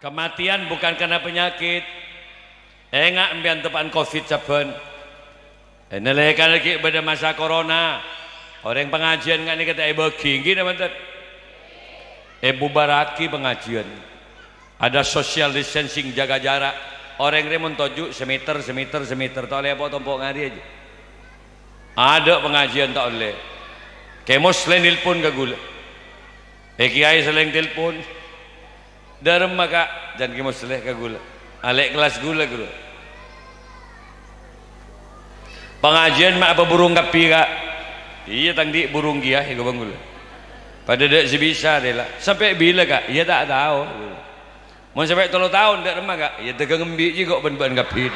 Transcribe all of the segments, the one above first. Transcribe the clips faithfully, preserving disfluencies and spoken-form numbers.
Kematian bukan karena penyakit. Enga' empèyan teppa'an covid sabbhân. È, nalèkana ghi' bâdâ masa corona, orèng pangajiân nga' nèka ta' èbâgi, ènggi napa bhunten? Èbubbarraghi pangajiân. Ada social distancing, jaga jarak. Orèng rè mon toju' sameter, sameter, sameter, ta' ollè apo' tompo' ngarè aja. Adâ' pangajiân ta' ollè. Kè Musleh nelpon ka ghulâ. È, kèyaè sè laèn telpon. Dâremma, Ka', jhân Kè Musleh ka ghulâ. Alè' kellas ghulâ, ghuru. Pangajiân ma' apa burung kabbhi, Ka'? Iyâ, tang dhi' burung kèya, èkobâng ghulâ. Padâ dâ' sè bisa, rèla. Sampè' bilâ, Ka'? Iyâ, ta' tao. Mon sampè' tello taon, dâremma, Ka'? Iyâ, dâgâng embi' jiyâ ko' bân bâ'ân kabbhi.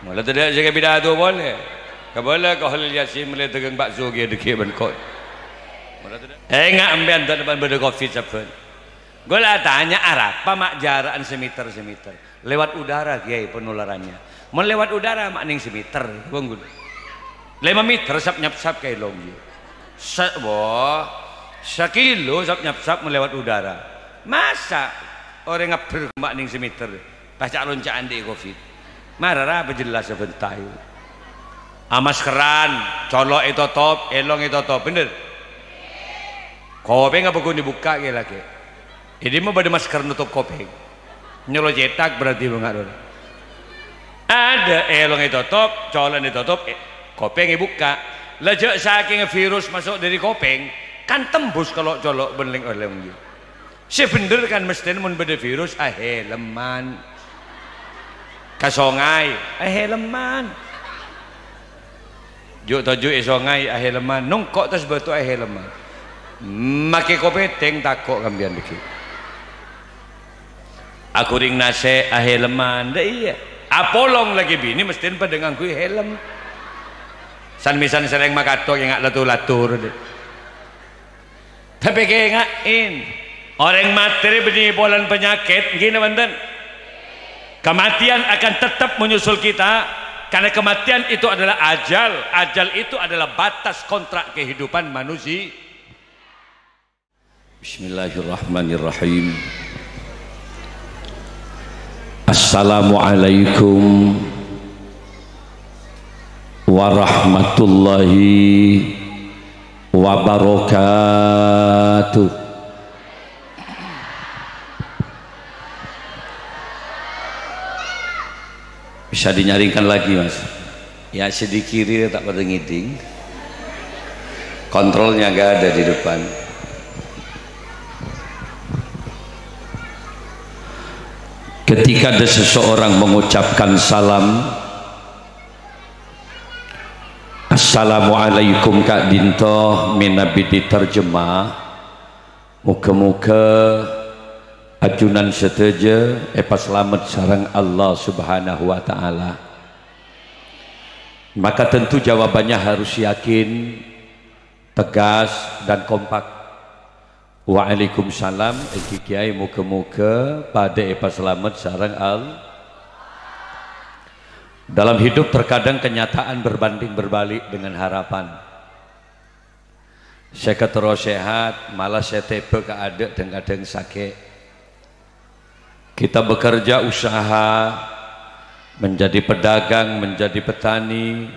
Mola tadâ' sè kapidato polè. Kabâlâ ka Kholil Yasin mellè dâgâng bakso kèya dâgghi' bân ko'. Mola tadâ'. Enga' empèyan, ta' bâdâ covid sabbhân. Ghulâ atanya, arapa ma' jara'an sameter-sameter? Lewat udara, Kiai, penularannya. Mon lewat udara, ma' nèng sameter, bân ghulâ. Lèma meter sap-nyapsap, Kiai, long, iyâ. Sa-, wah, sakilo sap-nyapsap mon lewat udara. Masa' orèng ngabbher ma' nèng sameter? Pas ca'-lonca'an dâ' covid. Mara ra apa jelas sabhânta. Amaskeran, colo' ètotop, èlong ètotop, bhender? Kopèng apa ghun èbukka' kè lakè'? È dimma bâdâ masker notop kopèng? Nyolo cètak berarti bângal. Adâ', èlong ètotop, colo'na ètotop, è, kopèng èbukka'. La jhâ' sakèngnga virus maso' dâri kopèng, kan tembus ka lo'-colo' bân lèng-orèng. Sè bhender kan mesthèna mon bâdâ virus, ahèlemman. Ka songay, ahèlemman. Ju'-toju' è songay, ahèlemman. Nongko' attas bâto, ahèlemman. Makè kopètèng, tako' kabbhi dhâggi'. Aghorèng nasè', ahèlemman. Dâ' iyâ. Apolong lakè binè mesthèna padâ ngangghuy hèlem. San-mèsan sèrèng makato, enga' la-, la-, tur, dâ'. Tapè kaènga'è, orèng matè rè bânnè polana panyakèt, ènggi napa bhunten? Kematian akan tetap menyusul kita, karena kematian itu adalah ajal, ajal itu adalah batas kontrak kehidupan manusia. Bismillahirrahmanirrahim. Assalamualaikum warahmatullahi wabarakatuh. Bisa dinyaringkan lagi, Mas. Ya, sè dâri kiri ta' padâ ngèdhing. Kontrolnya nggak ada di depan. Ketika ada seseorang mengucapkan salam, "Assalamualaikum," ka'dinto mènabi diterjemah, "Moga-moga ajunan sadhâjâ èpaslamet sareng Allah Subhanahu wa Ta'ala." Maka tentu jawabannya harus yakin, tegas, dan kompak. "Waalaikumsalam, ènggi Kiai, moga-moga padâ èpaslamet sareng Al-" Dalam hidup terkadang kenyataan berbanding berbalik dengan harapan. Sè katèrro sehat, malah sè tèbâ kaadâ' dhâng-kadhâng sakè'. Kita bekerja usaha, menjadi pedagang, menjadi petani,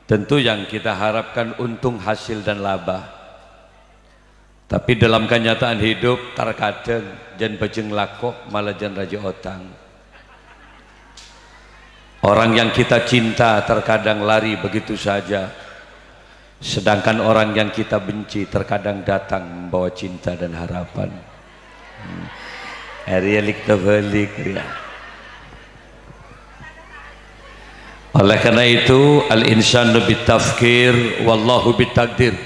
tentu yang kita harapkan untung, hasil, dan laba. Tapi dalam kenyataan hidup, terkadang jhân bhâjheng lako, malah jhân rajâ otang. Orang yang kita cinta terkadang lari begitu saja, sedangkan orang yang kita benci terkadang datang membawa cinta dan harapan. Hmm. Arèya lik tabalik, ya. Oleh karena itu, al-insanu bitafkir, wallahu bitakdir.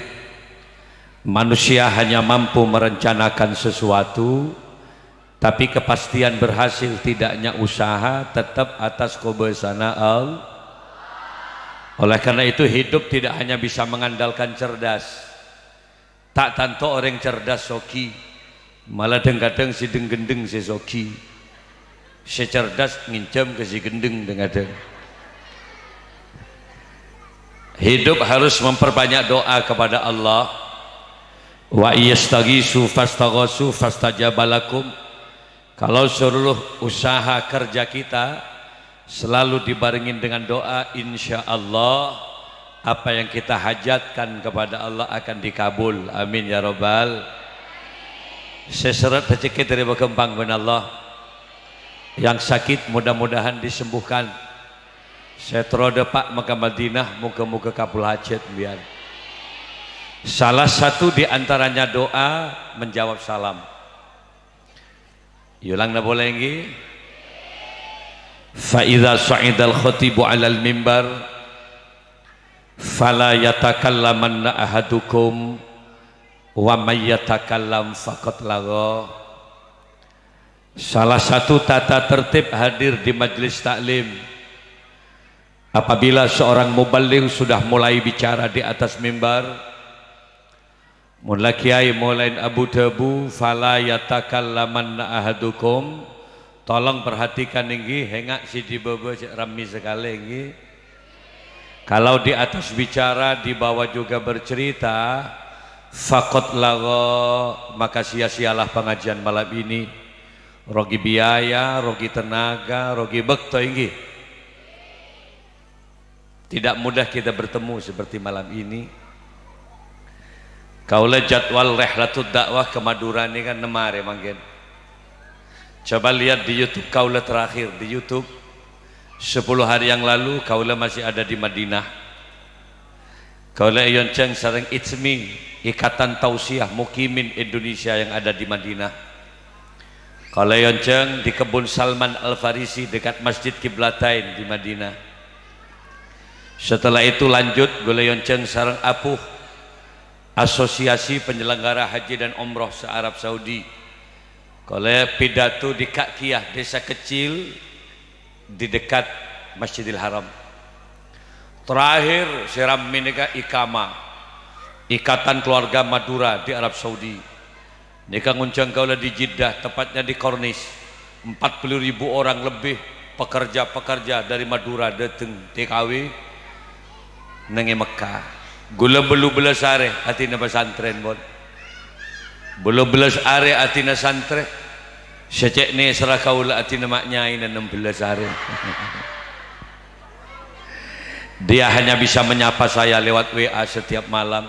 Manusia hanya mampu merencanakan sesuatu, tapi kepastian berhasil tidaknya usaha tetap atas kobâsana Allah. Oleh karena itu, hidup tidak hanya bisa mengandalkan cerdas. Ta' tanto orèng cerdas soghi, malah dhâng-kadhâng sè dhâng-ghendheng sè soghi. Sè cerdas ngènjhâm ka sè ghendheng dhâng-kadhâng. Hidup harus memperbanyak doa kepada Allah. "Wa iyastaghisu fastaghasu fastajaba lakum." Kalau seluruh usaha kerja kita selalu dibarengin dengan doa, insya Allah apa yang kita hajatkan kepada Allah akan dikabul. Amin ya Rabbal. Sè sèrèt rejhekkè dâri bâ ghâmpang bân Allah. Yang sakit mudah-mudahan disembuhkan. Sè terro dâpa' ka Madinah, moga-moga kabul hajat biyan. Salah satu di antaranya doa menjawab salam. Yolangna polè ènggi. Fa idza sha'idal khatibu 'alal mimbar, fala yatakallamanna ahadukum, wa may yatakallam faqad lagha. Salah satu tata tertib hadir di majelis taklim, apabila seorang muballigh sudah mulai bicara di atas mimbar, mon la kèyaè molaè abu-dhâbu, "Fala yatakallamanna ahadukum," tolong perhatikan ènggi, hènga' sè di bâbâ cè' rammè sakalè ènggi. Kalau di atas bicara, di bawah juga bercerita, faqad lagha, maka sia-sialah pengajian malam ini. Rogi biaya, rogi tenaga, rogi bâkto, ènggi. Tidak mudah kita bertemu seperti malam ini. Kaulâ jadwal rihlatud dakwah ka Madura nèka ennem arè mangkèn. Coba lihat di YouTube kaulâ terakhir di YouTube. Sepuluh hari yang lalu kaulâ masih ada di Madinah. Kaulâ èyonjhâng sareng ITSMI, Ikatan Tausiah Mukimin Indonesia yang ada di Madinah. Kaulâ èyonjhâng di Kebun Salman Al-Farisi dekat Masjid Qiblatain di Madinah. Setelah itu lanjut, kaulâ èyonjhâng sareng APUH, Asosiasi Penyelenggara Haji dan Umroh se-Arab Saudi. Kaulâ pidato di Ka'kiyah, desa kecil di dekat Masjidil Haram. Terakhir, sè rammè nèka IKAMA, Ikatan Keluarga Madura di Arab Saudi. Nèka ngonjhâng kaulâ di Jeddah, tepatnya di Corniche. Empat puluh ribu orang lebih pekerja-pekerja dari Madura dâteng TKW neng è Mekka. Kaulâ bâllu bellâs arè atèna pasantrèn, pon. Bâllu bellâs arè atèna santrè. Sè cè' nèserra kaulâ atèna ma' nyaèna ennem bellâs arè. Dia hanya bisa menyapa saya lewat W A setiap malam.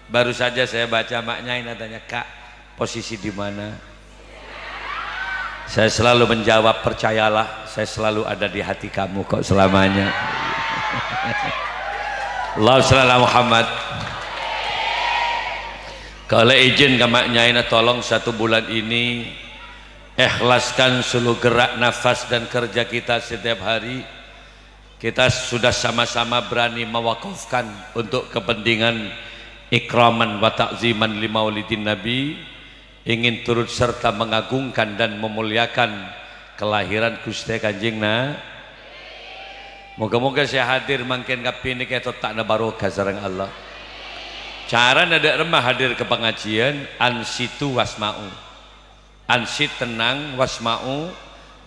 Baru saja saya baca, ma' nyaèna tanya, "Kak, posisi di mana?" Saya selalu menjawab, "Percayalah, saya selalu ada di hati kamu kok selamanya." Allahumma shalli ala Muhammad. Kaulâ izin ka ma' nyaèna, tolong satu bulan ini ikhlaskan seluruh gerak nafas dan kerja kita setiap hari. Kita sudah sama-sama berani mewakafkan untuk kepentingan ikraman wa ta'ziman li maulidin Nabi, ingin turut serta mengagungkan dan memuliakan kelahiran Ghustè Kanjeng Na-, Moga-moga sè hadir mangkèn kabbhi nèka ètotta'na barokah sareng Allah. Carana dâ' remma hadir ka pangajiân, ansitu wasma'u. Ansit, tenang, wasma'u,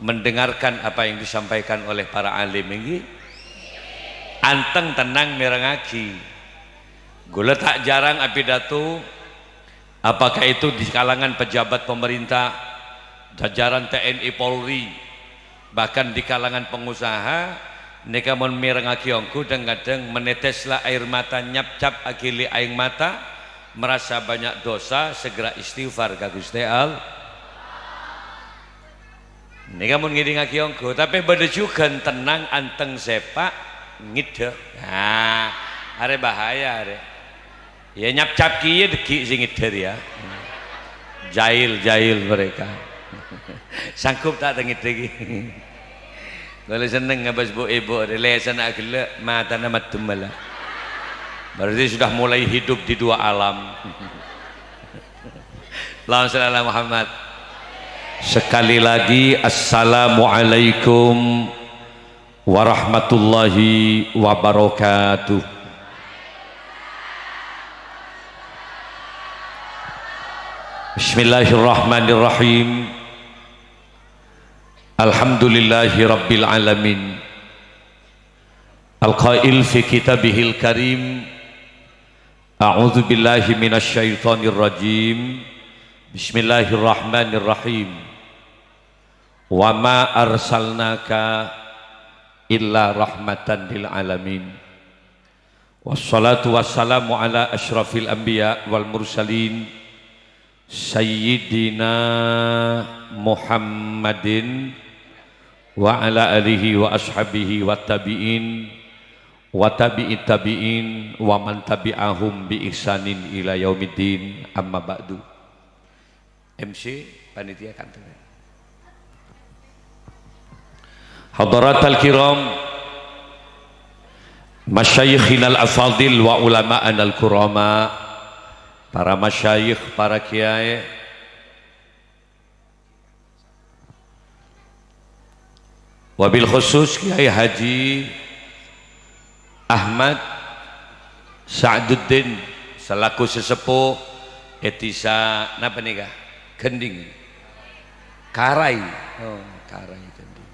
mendengarkan apa yang disampaikan oleh para alim, ènggi. Anteng, tenang, mèrengngaghi. Kaulâ ta' jarang apidato, apakah itu di kalangan pejabat pemerintah, jajaran T N I Polri, bahkan di kalangan pengusaha, nèka mon mèrengngaghi ongghu, dhâng-kadhâng meneteslah air mata, nyapcap aghili aèng mata, merasa banyak dosa, segera istighfar ka Ghustè All-, nèka mon ngèdingngaghi ongghu, tapè bâdâ jhughân tenang, anteng, sèpa', ngèdhâ. Nah, arè bahaya, arè. Iyâ, nyapcap kèya dâggi' sè ngèdhâ rèya. Jahil, jahil mereka. Sanggup ta' ta' ngèdhâ ghi? Kaulâ senneng ngabâs bu-ibu rè, lèsanna aghellâ', matana maddem mala. Berarti sudah mulai hidup di dua alam. Allahumma shalli ala Muhammad. Sekali lagi, assalamualaikum warahmatullahi wabarakatuh. Bismillahirrahmanirrahim. Alhamdulillahi rabbil alamin. Al-qail fi kitabihil karim, "A'udzu billahi minasy syaithanir rajim. Bismillahirrahmanirrahim." Wa ma arsalnaka illa rahmatan lil alamin. Wassalatu wassalamu ala asyrafil anbiya wal mursalin, Sayyidina Muhammadin wa ala alihi wa ashabihi wa tabi'in wa tabi'it tabi'in wa man tabi'ahum bi ihsanin ila yaumiddin, amma ba'du. M C, panitia kantor. Hadaratal kiram, masyayikhinal afadil wa ulama'anal kurama, para masyayikh, para kiai, wabil khusus Kiai Haji Ahmad Sa'duddin selaku sesepuh e Dhisa napa nèka? Gending. Karai. Oh, Karai Gending.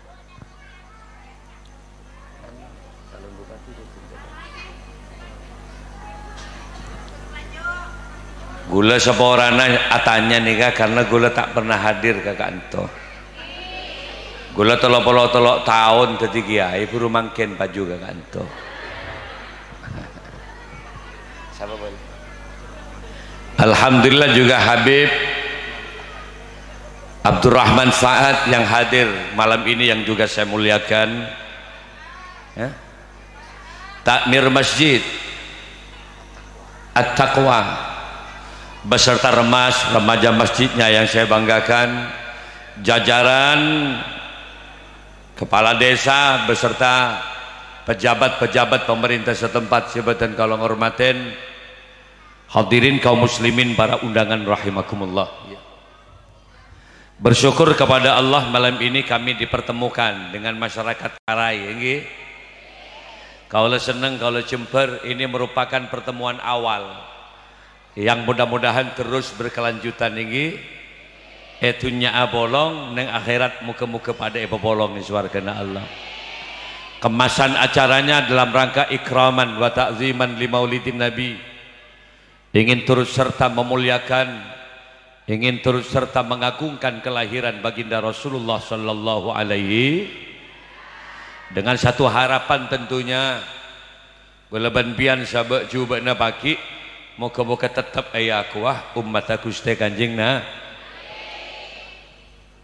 Ghulâ saporana atanya nèka karena ghulâ ta' pernah hadir ka ka'anto. Ghulâ tello polo tello taon dhâddhi kiai, buru mangkèn paju ka ka'anto. Sapa, Bal? Alhamdulillah juga Habib Abdurrahman Sa'ad yang hadir malam ini yang juga saya muliakan. Ya. Takmir Masjid At-Taqwa beserta remas, remaja masjidnya yang saya banggakan, jajaran kepala desa beserta pejabat-pejabat pemerintah setempat sè bhâdhân kaulâ ngormatin, hadirin kaum muslimin para undangan rahimakumullah. Bersyukur kepada Allah, malam ini kami dipertemukan dengan masyarakat Karai, ngghi. Kaulâ senneng, kaulâ jembhâr, ini merupakan pertemuan awal yang mudah-mudahan terus berkelanjutan, ngghi. È dhunnya apolong, neng akhirat moga-moga padâ èpapolong è sowargana Allah. Kemasan acaranya dalam rangka ikraman wa ta'ziman li maulidin Nabi. Ingin turut serta memuliakan, ingin turut serta mengagungkan kelahiran Baginda Rasulullah sallallahu alaihi, dengan satu harapan tentunya, ghulâ bân bi'ân sabâ' jhubâ'na paghi', moga-moga tettep èakowa ummatta Ghustè Kanjeng Na-,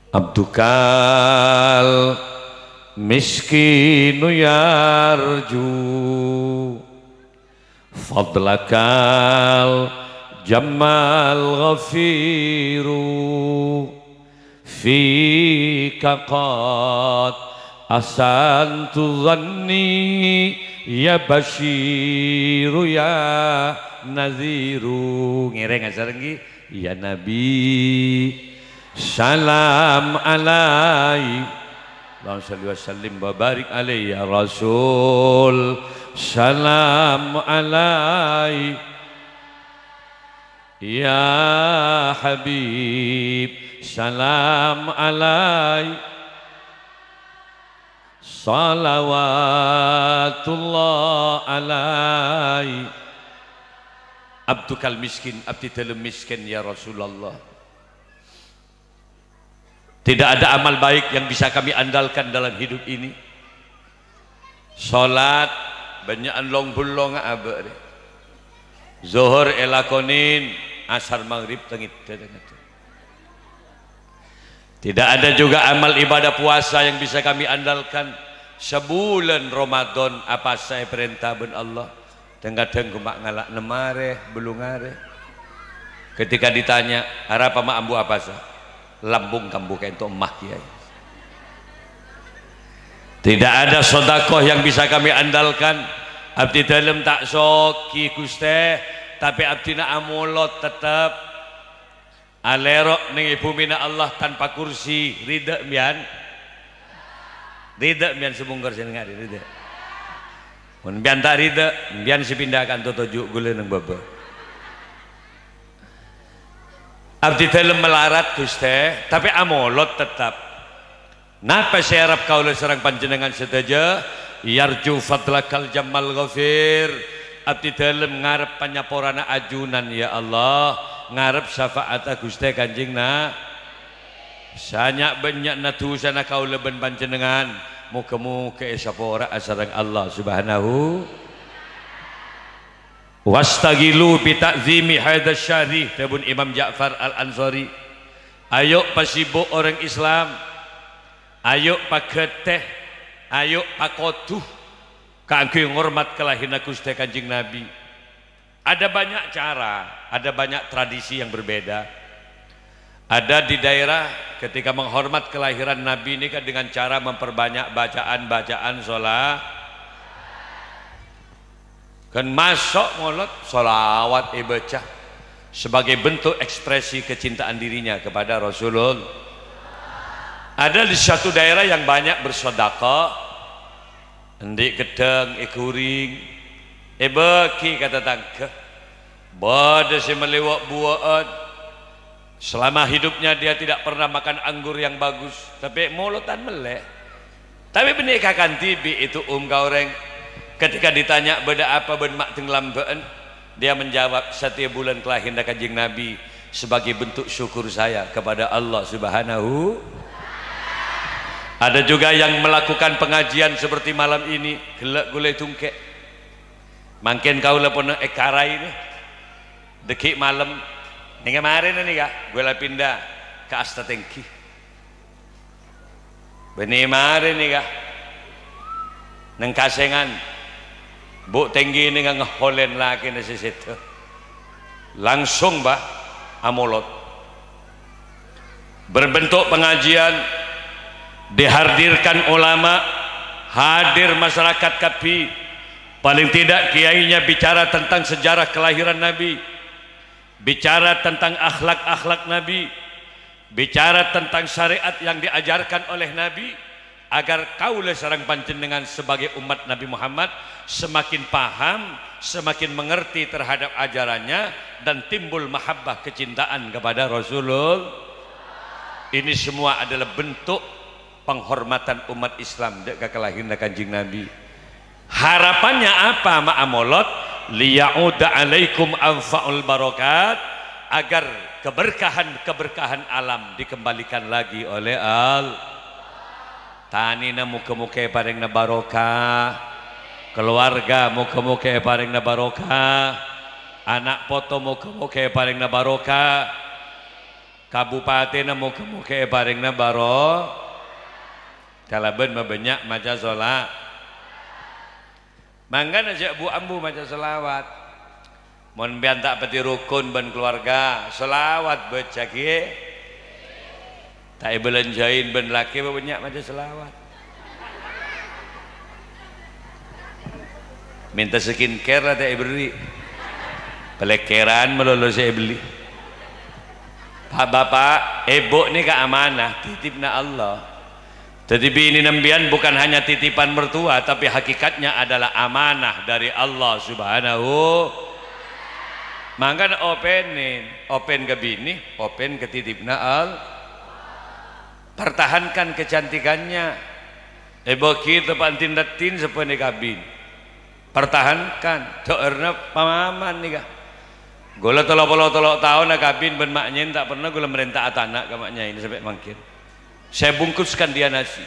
Abdukal miskinu yarju fadlakal jammal ghafiru, fika qad ahsantu dhanni ya basyiru ya nadhiru. Ngèrèng asar ngghi, ya Nabi. Salam alai-, Allahumma shalli wa sallim wa barik alaihi ya Rasul. Salam alai-, ya Habib. Salam alai-, salawatullah alai-, Abdukal miskin, abdi dhâlem miskin, ya Rasulullah. Tidak ada amal baik yang bisa kami andalkan dalam hidup ini. Sholat, bânnya'an long-bullongnga abâ' rè. Zuhur èlakonin, asar maghrib tengit-, tengit. Tidak ada juga amal ibadah puasa yang bisa kami andalkan. Sabulân Ramadan apasa èparènta bân Allah. Dhâng-kadhâng ghemma' ngala' nem arè, bâllung arè. Ketika ditanya, "Arapa ma' ambu apasa?" "Lambung kambu kaènto emma, Kiai." Tidak ada sodakoh yang bisa kami andalkan. Abdi dhâlem ta' soghi, Ghustè, tapè abdhina amolot tettep. Alèro' neng è bhumina Allah tanpa kursi, ridha mbiyan? Ridha mbiyan sè mongkor sè nengnga'è, ridha? Mon mbiyan ta' ridha, mbiyan sè pinda ka'anto toju' ghulâ neng bâbâ. Abdi dhâlem malarat, Ghustè, tapè amolot tettep. Napa sè èarep kaulâ sareng panjhennengngan sadhâjâ? Yarju fadlakal jammal ghafir. Abdi dhâlem ngarep panyaporana ajunan, ya Allah. Ngarep syafa'atta Ghustè Kanjeng Na-, Sanya'-bannya'na dusana kaulâ bân panjhennengngan, moghâ-moghâ èsapora'a sareng Allah Subhanahu. "Wastaghilu bi ta'zimi hadzasy syahri," dhâbuna Imam Ja'far Al-Ansori. Ayo' pasibuk orèng Islam, ayo' paghâtè, ayo' pakodu kaangghuy ngormat kalahiranna Ghustè Kanjeng Nabi. Ada banyak cara, ada banyak tradisi yang berbeda. Ada di daerah ketika menghormat kelahiran Nabi ini kan dengan cara memperbanyak bacaan-bacaan sholat. Kan maso' molod, sholawat èbâca sebagai bentuk ekspresi kecintaan dirinya kepada Rasulullah. Ada di satu daerah yang banyak bersedekah, endi' ghâddhâng èghuring, èbâgi ka tatangghâ. Bâdâ sè mellè wa'-buwa'an. Selama hidupnya dia tidak pernah makan anggur yang bagus, tapè molodan mellè. Tapè bânnè kakan dhibi' èto'om ka orèng. Ketika ditanya, "Bâdâ apa bân ma' dhâng lambâ'ân?" Dia menjawab, "Setiap bulan kelahiran Kanjeng Nabi sebagai bentuk syukur saya kepada Allah Subhanahu." Ada juga yang melakukan pengajian seperti malam ini, ghellâ' ghulâ èdungkè'. Mangkèn kaulâ pon èkarai nè. Dâgghi' malem, nèka marèna nèka, ghulâ pinda ka Asta Tèngghi. Bânnè marè nèka, neng Kasèngan, Bu' Tèngghi nèka ngaholèn lakèna sè sèdhâ. Langsung, Bah, amolod. Berbentuk pengajian, dihadirkan ulama, hadir masyarakat kabbhi. Paling tidak, kiainya bicara tentang sejarah kelahiran Nabi, bicara tentang akhlak-akhlak Nabi, bicara tentang syariat yang diajarkan oleh Nabi, agar kaulâ sareng panjhennengngan sebagai umat Nabi Muhammad semakin paham, semakin mengerti terhadap ajarannya, dan timbul mahabbah, kecintaan kepada Rasulullah. Ini semua adalah bentuk penghormatan umat Islam dâ' ka kalahiranna Kanjeng Nabi. Harapannya apa, ma' amolod? "Liya'uda 'alaikum anfa'ul barokat," agar keberkahan-keberkahan alam dikembalikan lagi oleh Allah. Tanèna moghâ-moghâ èparèngana barokah, keluarga moghâ-moghâ èparèngana barokah, ana' poto moghâ-moghâ èparèngana barokah, kabupatènna moghâ-moghâ èparèngana baro-, kalabân mabânnya' maca sola-, Mangkana jhâ' bu-ambu maca shalawat. Mon sampèyan ta' patè rokon bân kalowarga, shalawat bâca ghi. Ta' èbâlânjhâi bân lakè bânnya' maca shalawat. Mènta skincare la ta' èberri'. Palèkkèran malolo sè èbelli. Pa'-bapa', èbhu nèka amanah, titipna Allah. Dhâddhi binèna sampèyan bukan hanya titipan mertua, tapi hakikatnya adalah amanah dari Allah Subhanahu. Mangkana opènè, opèn ka binè, opèn ka titipna Al-, pertahankan kecantikannya. Èbâgi tepa'an din-raddhin sapanèka kabin. Pertahankan, dhâ'ârna pamaman nèka. Ghulâ tello polo tello taon akabin bân ma'nyèn, ta' pernah ghulâ marènta'a tana' ka ma'nyèn sampè' mangkèn. Saya bungkuskan dia nasi,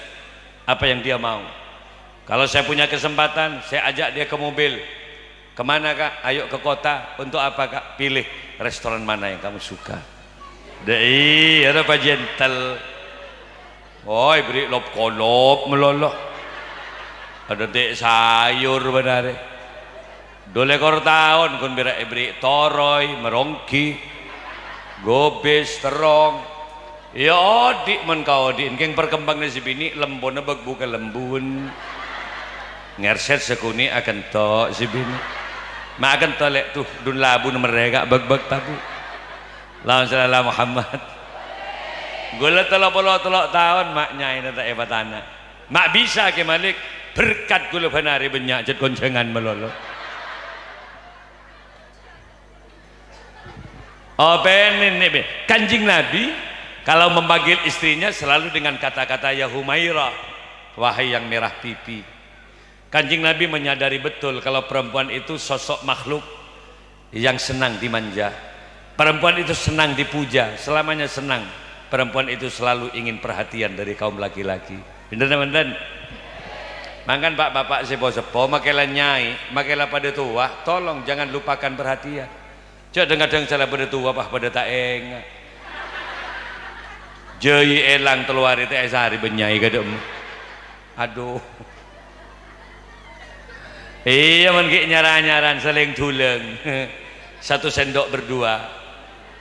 apa yang dia mau. Kalau saya punya kesempatan, saya ajak dia ke mobil. "Kemana, Kak?" "Ayo ke kota." "Untuk apa, Kak?" "Pilih restoran mana yang kamu suka." Dâ'i, arapa jentel. Oh, èberri' lop-kolop malolo. Adâ' dâ' sayur bân arè. Dulekor taon ghun bira' èberri' toroy, maronggi, gobis, terrong. Iyâ odi' mon kaodi'en, kèng parkembhânganna sè binè' lembuna bâk-bukal lembun. Ngèrsèt sakonè' akento' sè binè'. Ma' akento' lè', tuh, dun labuna merrè ka' bâk-bâk tabu. Allahumma shalli ala Muhammad. Ghulâ tello polo tello taon ma' nyaèna ta' èpatana'. Ma' bisa Kè Malik, berkat ghulâ bân arè bânnya' jhât konjhângan malolo. Opènè nè, Kanjeng Nabi kalau memanggil istrinya selalu dengan kata-kata, "Ya Humairah, wahai yang merah pipi." Kanjeng Nabi menyadari betul kalau perempuan itu sosok makhluk yang senang dimanja. Perempuan itu senang dipuja, selamanya senang. Perempuan itu selalu ingin perhatian dari kaum laki-laki. Bhender napa bhunten? Mangkana, Pak, Bapak seppo-seppo, makè la nyai, makè la padâ towa, tolong jangan lupakan perhatian. Jhâ' dhâng-kadhâng sè la padâ towa, pas padâ ta' enga'. Jhâi èlang tello arè ta' èsarè bân nyai kadhâ' emma. Adu. Iyâ, mon ghi' nyar-anyaran, salèng dhulâng. Satu sendok berdua.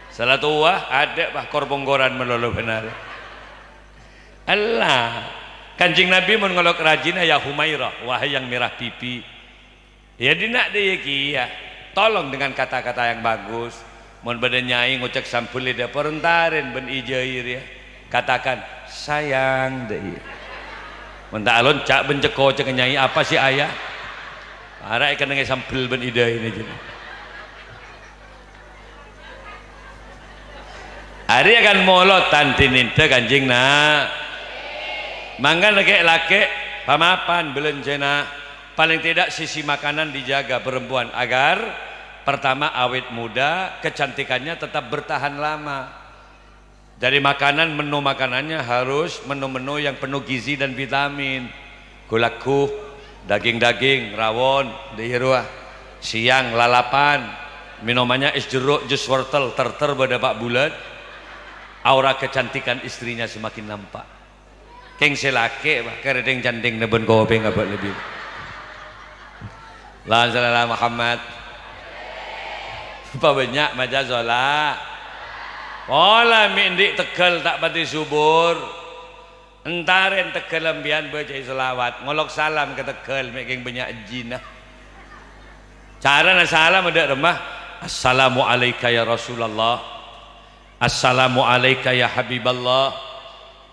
Sala towa, adâ', pas, kor-pongkoran malolo bân arè. Ella. Kanjeng Nabi mon ngolok rajina, "Ya Humairah, wahai yang merah pipi." Iyâ, dinna' dâ' iyâ kèya. Tolong dengan kata-kata yang bagus. Mon bâdâ nyai ngocak sambel è dâpor, entarèn bân è jhâi rèya. Katakan, "Sayang," dâ' iyâ. Mon ta' alonca' bân cè'-kocè'na nyai, "Apa sih, Ayah?" Ara' èkennengngè sambel bân è dâina jâ. Arèya kan molodhân dinèndhâ Kanjeng Na-, mangkana kè'-lakè' pamapan bâlânjhâna, paling tidak sisi makanan dijaga perempuan agar pertama awet muda, kecantikannya tetap bertahan lama. Jadi makanan, menu makanannya harus menu-menu yang penuh gizi dan vitamin. Ghu-lagghu, daging-daging, rawon, dâ' iyâ rowa. Siang, lalapan. Minumannya es jeruk, jus wortel, ter-ter bâdâ pa' bulât. Aura kecantikan istrinya semakin nampak. Kèng sè lakè', Pak, kèrèdhing candhing nèbân kopèng abâ' lebbi. Allahumma shalli ala Muhammad. Pabânnya' maca sholawat. Pola mè' andi' tegghâl ta' patè subur. Entarèn tegghâl empèyan bâcaè sholawat, ngolok salam ka tegghâl, mè' kèng bânnya' jhâna. Carana salam adâ' remma, "Assalamu alaika ya Rasulullah. Assalamu alaika ya Habiballah.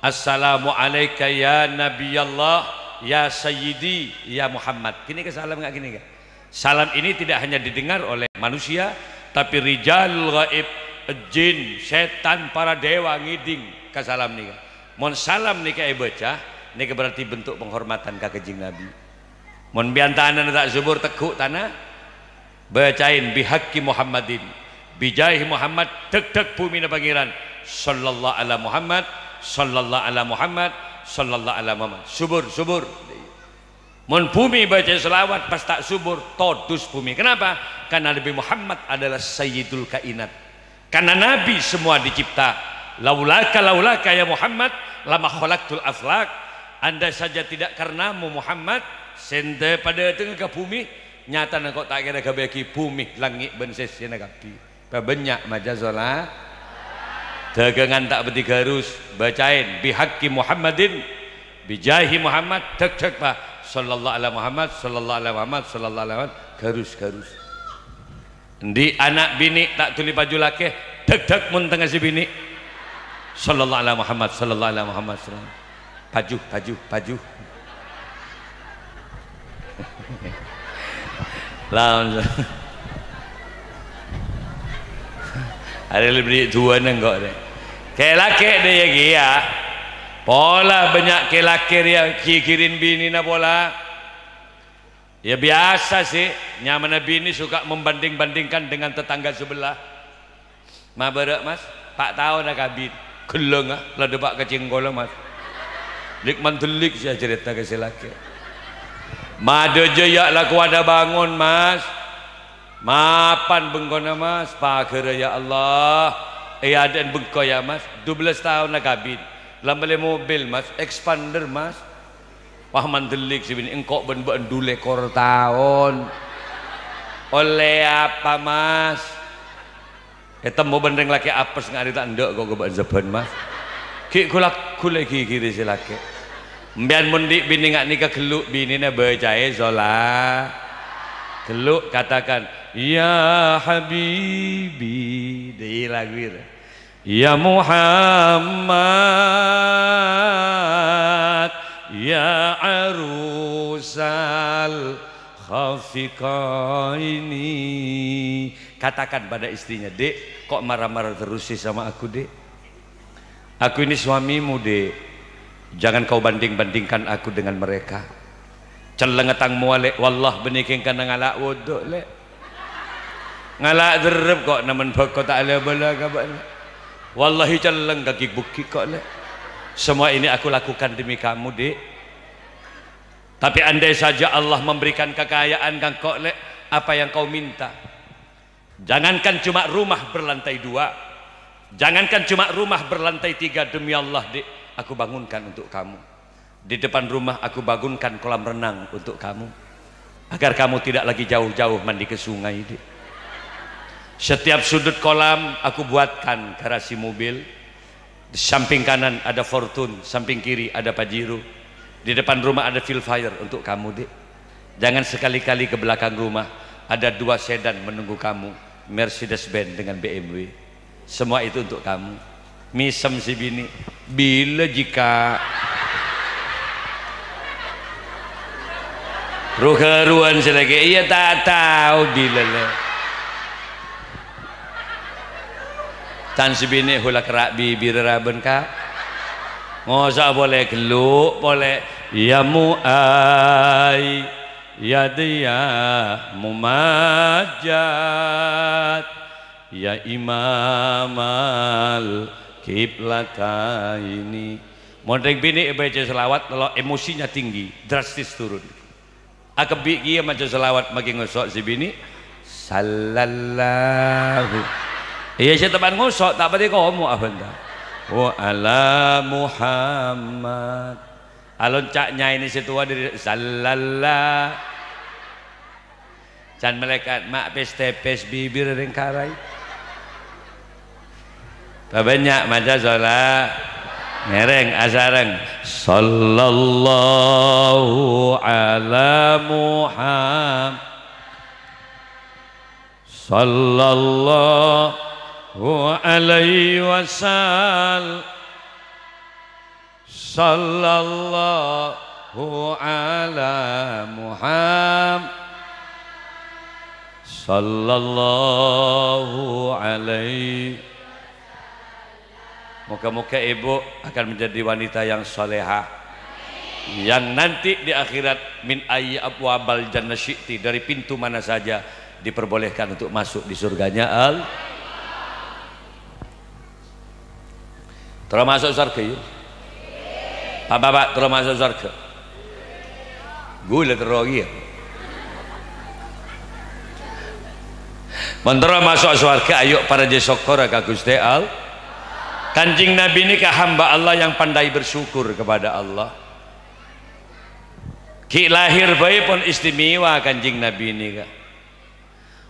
Assalamu alaika ya Nabiyallah, ya Sayyidi, ya Muhammad." Ghânèka salam nga' ghânèka. Salam ini tidak hanya didengar oleh manusia, tapi rijalul ghaib, jin, sètan, para dewa ngèdhing ka salam nèka. Mon salam nèka èbâca, nèka berarti bentuk penghormatan ka Kanjeng Nabi. Mon bi'antanana ta' subur, tegghu' tana, bâcaè, "Bihaqqi Muhammadin, bijahi Muhammad, dhâk-dhâk bhumina Pangèran, sallallahu ala Muhammad, sallallahu ala Muhammad, sallallahu ala Muhammad." Subur, subur. Mon bhumè bâcaè sholawat pas ta' subur, todus bhumè. Kenapa? Karena Nabi Muhammad adalah Sayyidul Kainat. Karena Nabi semua dicipta. "Laulaka, laulaka ya Muhammad, lama khalaqtul aflak." Andai saja tidak karenamu, Muhammad, sè ènta padâtengnga ka bhumè, nyatana engko' ta' kèra èghâbâyaghi bhumè, langngè' bân sèssèna kabbhi. Pabânnya' maca sholawat. Dâgângan ta' bâdhi ghârus, bâcaè, "Bihaqqi Muhammadin, bijahi Muhammad," dhâk-dhâk, Pak. "Sallallahu ala Muhammad, sallallahu ala Muhammad, sallallahu ala Muhammad," ghârus-ghârus. Endi' ana' binè' ta' dhuli paju lakè, dhâk-dhâk mon tengnga sè binè'. "Sallallahu ala Muhammad, sallallahu ala Muhammad, sallallahu." Paju, paju, paju. Laon. Arè lebbi duwâ nengko' rè. Kè-lakè' dâ' iyâ kèya. Pola bânnya' kè-lakè' rèya ghighhirin binèna pola. Ya, biasa sih, nyamana binè suka membanding-bandingkan dengan tetangga sebelah. Mabârâ', Mas, pa' taon akabin. Ghellâ', ah, la dâpa' ka cèngkolla, Mas. Lik mandellik sè acarèta ka sè lakè'. Madâjâ, ya', la kowadhâ bangon, Mas. Mapan bengkona, Mas. Paghârâ, ya Allah. È adâ'na bengko, ya, Mas. Dua belas taon akabin. La mellè mobil, Mas. Expander, Mas. Wah, mandellik sè binè', "Engko' bân bâ'na du lèkor taon. Ollè apa, Mas?" Ètemmo bân rèng lakè' apes nga' arè ta' endâ' ko' ka bâ'na sabbhân, Mas. Ghi' ghu-lagghu la èghighiri sè lakè'. Empèyan mon andi' binè nga' nèka ghellu' binèna bâcaè sholawat. Ghellu', katakan, "Ya Habibi." Dâ' iyâ lagu rè. "Ya Muhammad, ya arusal khafiqaini." Katakan pada istrinya, "Dek, kok marah-marah terus sih sama aku, Dek? Aku ini suamimu, Dek. Jangan kau banding-bandingkan aku dengan mereka." Celleng tang mowa, Lè'. Wallah, bânnè kèng kana ngala' wudhu, Lè'. Ngala' dherrep kok, namen bhâko ta' la-bâlâ ka bâ'na. Wallahi celleng ka ghi' bughi' ko', Lè'. Semua ini aku lakukan demi kamu, Dik. Tapi andai saja Allah memberikan kekayaan ka engko', Lè', apa yang kau minta? Jangankan cuma rumah berlantai dua, jangankan cuma rumah berlantai tiga, demi Allah, Dik, aku bangunkan untuk kamu. Di depan rumah aku bangunkan kolam renang untuk kamu, agar kamu tidak lagi jauh-jauh mandi ke sungai, Dik. Setiap sudut kolam aku buatkan garasi mobil. Di samping kanan ada Fortuner, samping kiri ada Pajero. Di depan rumah ada Vellfire untuk kamu, Dik. Jangan sekali-kali ke belakang rumah, ada dua sedan menunggu kamu, Mercedes-Benz dengan B M W. Semua itu untuk kamu. Mèsem sè binè'. Bilâ jhâ'? Ru-ghâruwân sè lakè', iyâ ta' tao bilâ, Lè'. Can sè binè' hola kerra' bibirra bân ka. Ngoso' polè ghellu' polè. Ya mu'ayyad, ya mumajjad, ya imamal kiblataini. Mon rèng binè' èbâca shalawat, lo emosinya tinggi, drastis turun. Akebbi' kèya maca shalawat, maghi ngoso' sè binè', "Sallallahu." Iyâ, sè teppa'na ngoso', ta' patè komo' abânta. "Wa ala Muhammad." Alonca' nyaèna sè towa dâri, "Sallallahu." Can malaèkat, ma' pès-tèpès bibir rèng karai. Pabânnya' maca shala-, ngèrèng asareng. Sallallahu ala Muhammad. Sallallahu alaihi wasallam. Sallallahu ala Muhammad. Sallallahu alaihi. Moga-moga ibu akan menjadi wanita yang salehah, yang nanti di akhirat, "Min ayyi abwabal jannah syi'ti," dari pintu mana saja diperbolehkan untuk masuk di surganya Allah. Terro maso' sowarghâ, yâ? Pak-bapak, terro maso' sowarghâ? Ghulâ terro kèya. Mon terro maso' sowarghâ, ayo parajâ sokkor ka Ghustè Allah. Kanjeng Nabi nèka hamba Allah yang pandai bersyukur kepada Allah. Ghi' lahèr bhâi pon istimewa Kanjeng Nabi nèka.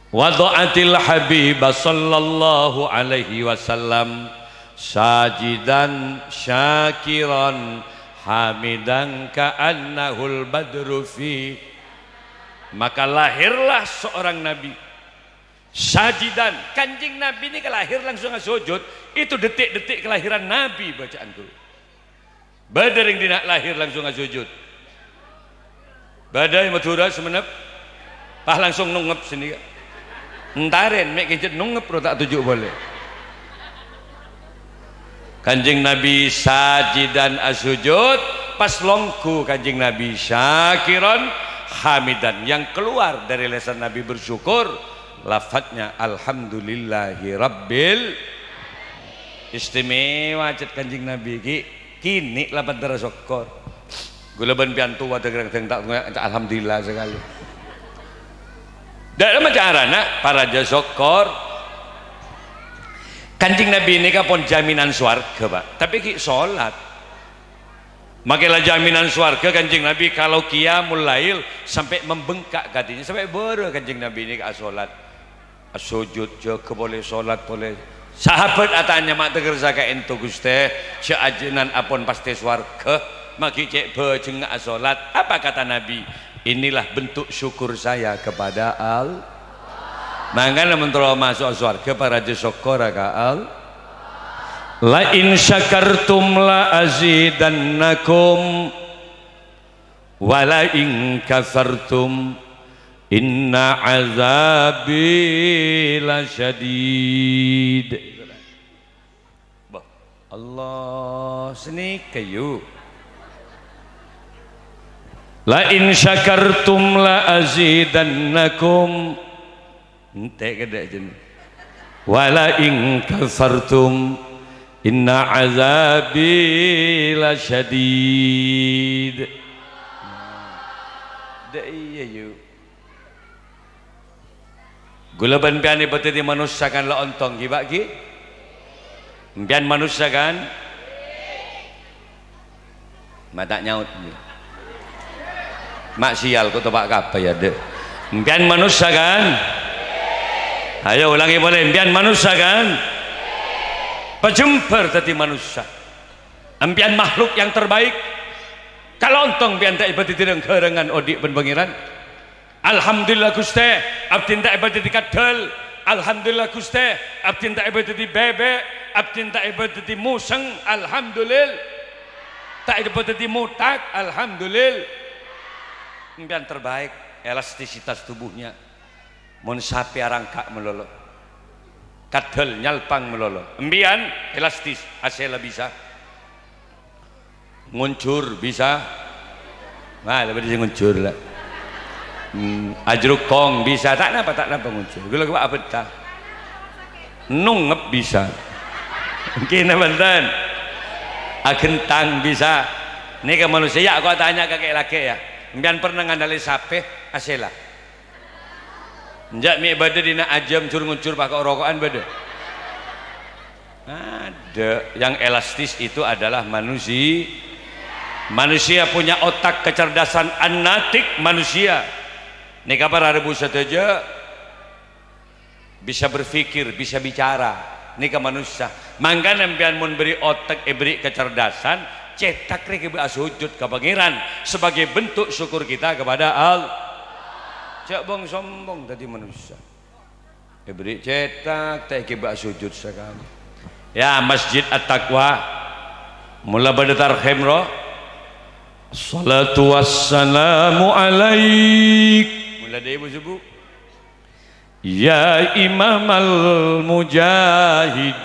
Wada'atil Habiba sallallahu alaihi wasallam sajidan syakiran hamidan ka'annahul badru fi. Maka lahirlah seorang nabi. Sajidan, Kanjeng Nabi nèka lahir langsung asojud. Itu detik-detik kelahiran Nabi, bacaan guru. Bâdâ rèng dinna' lahir langsung asojud. Bâdâ è Madhurâ, Sumenep? Pas langsung nongngep sènè, Ka'. Entarèn, mè' kènjhât nongngep ro ta' toju' polè. Kanjeng Nabi sajidan asojud, pas longghu Kanjeng Nabi syakiran hamidan. Yang keluar dari lisan Nabi bersyukur, lafadznya, "Alhamdulillahi Rabbil." Istimewa cèt Kanjeng Nabi ghi'. Kènè' la pantara sokkor. Ghulâ bân pèyan towa dâ' rèng-dârèng ta' ngoca' alhamdulillah sakalè. Dâ' remma carana parajâ sokkor. Kanjeng Nabi nèka pon jaminan sowarghâ, Pak. Tapè ghi' solat. Makè la jaminan sowarghâ Kanjeng Nabi kalau qiyamul lail sampai membengkak hatinya, sampai bârâ Kanjeng Nabi nèka asolat. Asojud, jâgâ polè, solat polè. Sahabat atanya, "Ma' tèghâr sakaènto, Ghustè, jhâ' ajunan apon pastè sowarghâ, maghi cè' bhâjhengnga asolat?" Apa kata Nabi? "Inilah bentuk syukur saya kepada Al-." Mangkana mon terro maso' sowarghâ, parajâ sokkor ka Al-. "La in syakartum la azidannakum." Wa la in kafartum inna azabi lasyadid. Bâh, Allah, sanèka, yu. La in syakartum la azidannakum. Entè' kadâ' jân. "Wa la in kafartum Inna azabi lasyadid. Dâ' iyâ, yu. Ghulâ bân empèyan èbâdâddhi manossa kan la ontong, ghi, Pak, ghi? Empèyan manossa kan? Ma' ta' nyaot. Ma' sial, ko' topa' kapa ya, Dek? Empèyan manossa kan? Ayo ulangi polè, empèyan manossa kan? Pajembhâr dâddhi manossa. Empèyan makhluk yang terbaik. Kalontong empèyan ta' èbâdâddhi reng-ghârângan odi' bân Pangèran. Alhamdulillah, Ghustè, abdhi enta' èbâdâddhi kaddhâl. Alhamdulillah, Ghustè, abdhi enta' èbâdâddhi bèbè', abdhi enta' èbâdâddhi mosèng. Alhamdulillah. Ta' èbâdâddhi mothak. Alhamdulillah. Empèyan terbaik, elastisitas tubuhnya. Mon sapè arangka' malolo. Kaddhâl nyalpang malolo. Empèyan elastis, asèlla bisa. Ngonjhur bisa. Wah, la bâdâ sè ngonjhur, la. Hmm, ajrukong bisa. Ta' napa, ta' napa ngonjhur. Ghulâ kok abhânta. Nongngep bisa. Kèna bhânten. Aghentang bisa. Nèka manossa, ya, kok atanya ka kè' lakè', ya. Empèyan pernah ngandalè sapè? Asèlla. Enjâ' mè' bâdâ dinna' ajâm jur-ngonjur pako'-roko'an bâdâ? Adâ'. Yang elastis itu adalah manusi-, manusia punya otak kecerdasan annatik manusia. Nèka para rabu sadhâjâ bisa berpikir, bisa bicara. Nèka manossa. Mangkana empèyan mon bâri' otak, èbâri' kecerdasan, cètak rè kèbâ asojud ka Pangèran sebagai bentuk syukur kita kepada Allah. Jhâ' bong-sombong dâddhi manossa. Èbâri' cètak, ta' èkèbâ asojud sakalè. Ya, Masjid At-Taqwa. Mola bâdâ tarhim, ro. Assalatu wassalamu alaik. Mola dâ' ibu subuh. Ya Imamal Mujahidin.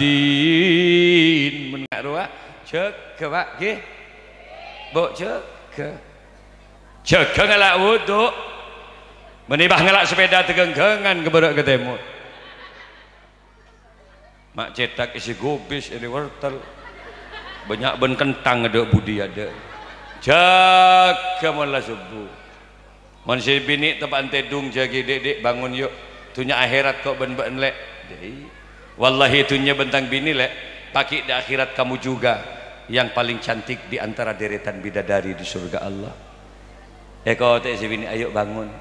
Mon nga' rowa, jâgâ, Pak, ghi. Bu', jâgâ. Jâgâ ngala' wudu'. Mènè bâ ngala' sepèda dâgângghângan ka bârâ' ka tèmor. Ma' cètak èssè gobis, èssè wortel. Bânnya' bân kenthang adâ' budi adâ'. Jâgâ mola subuh. Mon sè binè' teppa'an tèdung, jâgâ, "Dek, dek, bangun, yuk. Dunnya akhèrat ko' bân bâ'en, Lè'." Dâi. Wallahi, dunnya bân tang binè, Lè', paghi' di akhirat kamu juga yang paling cantik di antara deretan bidadari di surga Allah. Èkotè'è sè binè', "Ayo bangun."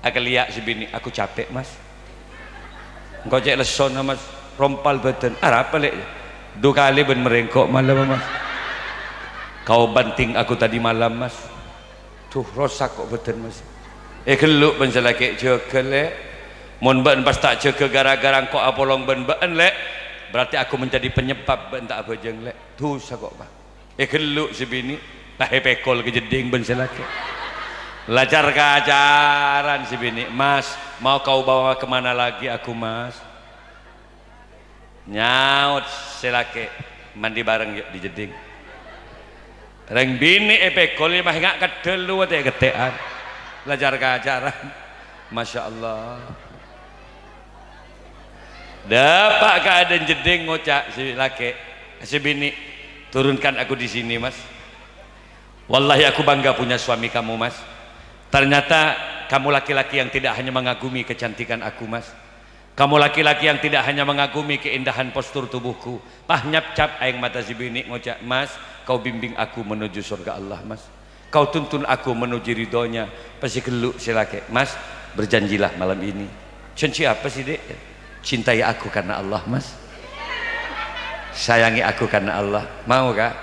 Akellèya' sè binè', "Aku capek, Mas." "Engko' cè' lessona, Mas." "Rompal bâdân." "Arapa, Lè'?" "Du kalè bân marèngko' malem, Mas. Kau banting aku tadi malam, Mas." "Duh, rosak ko' bâdân, Mas." "Èghellu' bân sè lakè', jâgâ, Lè'. Mon bâ'en pas ta' jâgâ gara-gara engko' apolong bân bâ'en, Lè', berarti aku menjadi penyebab bâ'en ta' abhâjâng, Lè'. Dusa ko', Pak." Èghellu' sè binè', la èpèkol ka jeddhing bân sè lakè'. La car-kacaran sè binè', "Mas, mau kau bawa kemana lagi aku, Mas?" Nyaot sè lakè', "Mandi bareng, yuk, di jeddhing." Rèng binè' èpèkol, yâ, ma' enga' keddhâl lu, tè'-kettè'an. La car-kacaran. Masya Allah. Dâpa' ka adâ'na jeddhing ngoca' sè lakè', sè binè', "Turunkan aku di sini, Mas. Wallahi aku bangga punya suami kamu, Mas. Ternyata kamu laki-laki yang tidak hanya mengagumi kecantikan aku, Mas. Kamu laki-laki yang tidak hanya mengagumi keindahan postur tubuhku." Pas nyapcap aèng mata sè binè' ngoca', "Mas, kau bimbing aku menuju surga Allah, Mas. Kau tuntun aku menuju ridhonya." Pas èghellu' sè lakè', "Mas, berjanjilah malam ini." "Janji apa sih, Dek?" "Cintai aku karena Allah, Mas. Sayangi aku karena Allah. Mau, Kak?"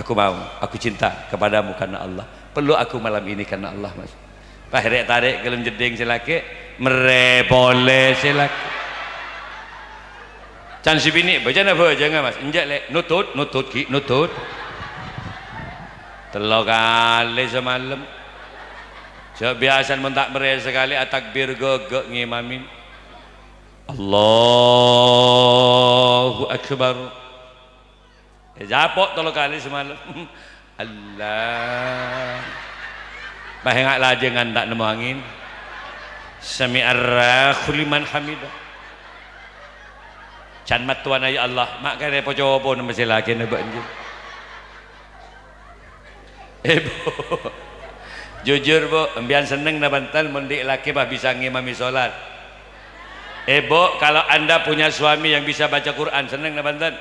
"Aku mau. Aku cinta kepadamu karena Allah. Peluk aku malam ini karena Allah, Mas." Pas rè'-tarè' ghâlem jeddhing sè lakè', merrè' polè sè lakè'. Can sè binè', "Bâjâna bhâjângnga, Mas." "Enjâ', Lè'." "Nutut, nutut, ghi', nutut." Tello kalè samalem. Jâ' biyasana mon ta' merrè' sakalè atakbir ghâghâ' ngèmamin. Allahu Akbar. Èjapo' tello kalè samalem. Allah. Pas enga' lajângan ta' nemmo angèn. Sami'allahu liman hamidah. Can mattowana, ya Allah, ma' kèra po-copona masè lakèna bâ'na, jâ. Eh, Bu. Jujur, Bu, empèyan senneng napa enten mon dhi' lakè pas bisa ngimami solat? Eh, Bu, kalau Anda punya suami yang bisa baca Quran, senneng napa enten?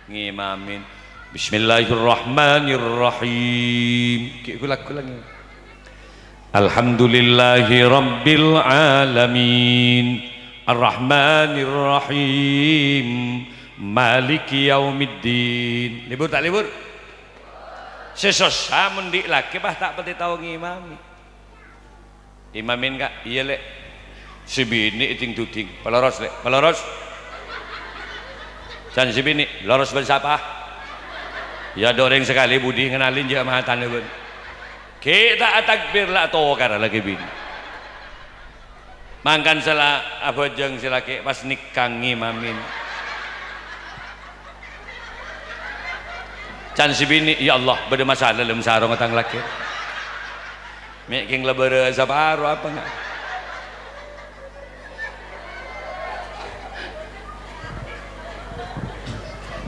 Ngimamin. Bismillahirrahmanirrahim. Ghi' ghu-lagghu la ngimami. Alhamdulillahirabbil alamin. Arrahmanirrahim. Maliki yaumiddin. Lebur ta' lebur? Sè sossa mon dhi' lakè pas ta' patè tao ngimami. Imamin, Ka'? Iyâ, Lè'. Sè binè' èding-duding. Paloros, Lè'. Paloros. Can sè binè', loros bân sapa? Iyâ, dâ' orèng sakalè budi ngennalè jâ' matana bân. Ghi' ta' atakbir la atokar lakè binè'. Mangkana sè la abhâjâng sè lakè pas nèkang ngimamin. Can sè binè', "Ya Allah, bâdâ masalah dâlem sarongnga tang lakè. Mè' kèng la bârâ saparo apa nga'?"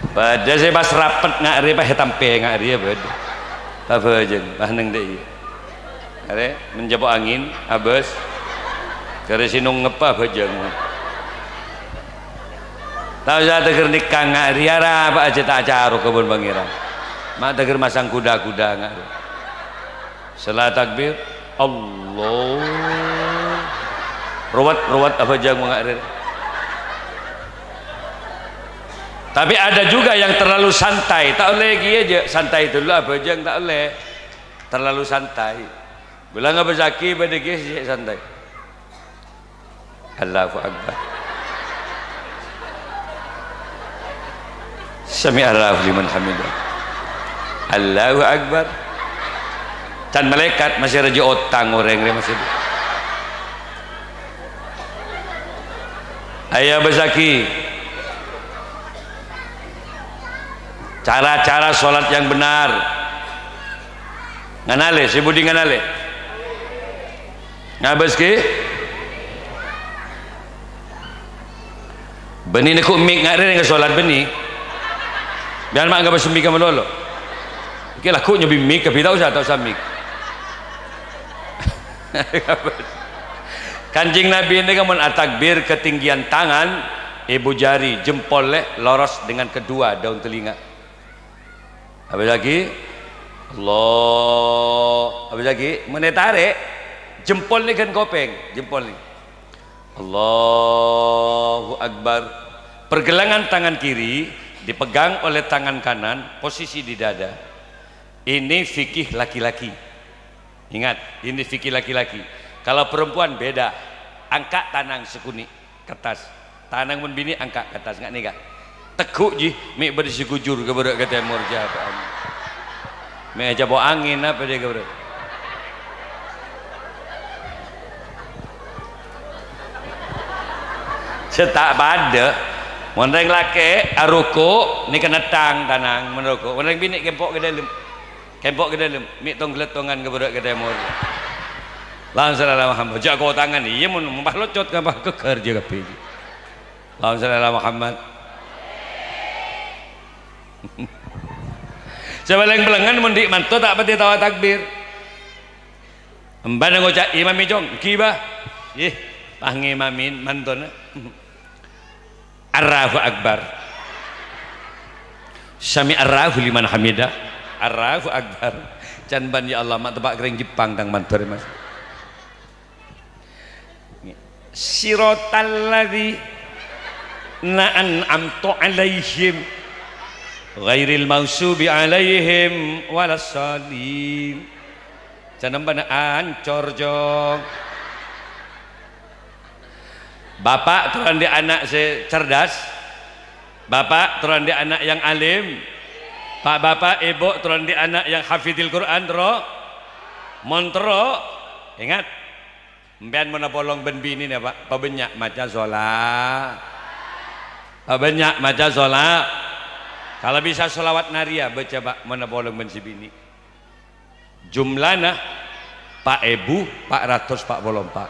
Bâdâ sè pas rapet nga' rè, pas ètampè nga' rè, ya bâdâ. Abhâjâng, pas neng dâ' iyâ. Arè, mencapo angin, abâs. Karè sè nongngeppa abhâjâng. Ta' osa tèghâr nèkang nga' rè, arapa ajâ ta' acaroka bân Pangèran. Ma' tèghâr masang kuda-kuda nga' rè. Sè la takbir, Allah. Ruwet, ruwet abhâjâng nga' rè. Tapi ada juga yang terlalu santai. Ta' ollè kèya jâ', santai dulu abhâjâng ta' ollè. Terlalu santai. Bâlâ ngabâssaghi bâdâ ghi' sè santai. Allahu Akbar. Sami'allahu liman hamidah. Allahu Akbar. Can malaèkat masè rajâ otang orèng rè masè. Ayo, abâssaghi. Cara-cara sholat yang benar. Nganalè, sè budi nganalè. Ngabâs ghi? Bânnè nèko mik nga' rè rèng sholat bânnè. Biyân ma' ngabâs mik ka malolo. Ghi lagghu' nyobbi mik, kabhi ta' osa, ta' osa mik. Kanjeng Nabi nèka mon atakbir ketinggian tangan, ibu jari, jempol lè, loros dengan kedua daun telinga. Abâssaghi. Allah. Abâssaghi. Mon ètarè', jempol nèka ghân kopèng. Jempol nèka. Allahu Akbar. Pergelangan tangan kiri dipegang oleh tangan kanan, posisi di dada. Ini fikih laki-laki. Ingat, ini fikih laki-laki. Kalau perempuan beda. Angka' tanang sakonè'. Ka attas. Tanang mon binè' angka' ka attas, nga' nèka. Tegghu' jiyâ, mè' bâdâ sè ghujur ka bârâ' ka tèmor, jâbâ'ân. Mè' ècapo' angèn apa dhika ka bârâ'? Sè ta' padâ, mon rèng lakè' aruku' nèka nèttang tanang, mon ruku'. Mon rèng binè' kempo' ka dâlem. Kempo' ka dâlem, mè' tong-glettongan ka bârâ' ka tèmor. Allahumma shalli ala Muhammad. Jâ' kotangan, iyâ mon, mon pas locot ka, pas keghâr jiyâ kabbhi. Allahumma shalli ala Muhammad. Sè palèng bellengngân mon dhi' manto ta' patè tao takbir. Embhâna ngoca' imam è cong, ghi, Bah. Ih, pas ngimami mantona. Allahu Akbar. Sami'allahu liman hamidah. Allahu Akbar. Can bân, "Ya Allah, ma' teppa' ka rèng Jepang tang mandhâr, Mas." Siratal ladzina an'amta 'alaihim ghairil maghdubi 'alaihim waladdallin. Can bân ancor, Cong. Bapa' terro andi' ana' sè cerdas. Bapa' terro andi' ana' yang alim. Pa-, bapa', ibu' terro andi' ana' yang hafidil Quran, terro. Mon terro, ingat, empèyan mon apolong bân binèna, Pa', pabânnya' maca shola-, pabânnya' maca shola-, kalau bisa sholawat nariyah, baca, Pa', mon apolong bân sè binè'. Jumlana pa' èbu pa' ratos pa' polo empa'.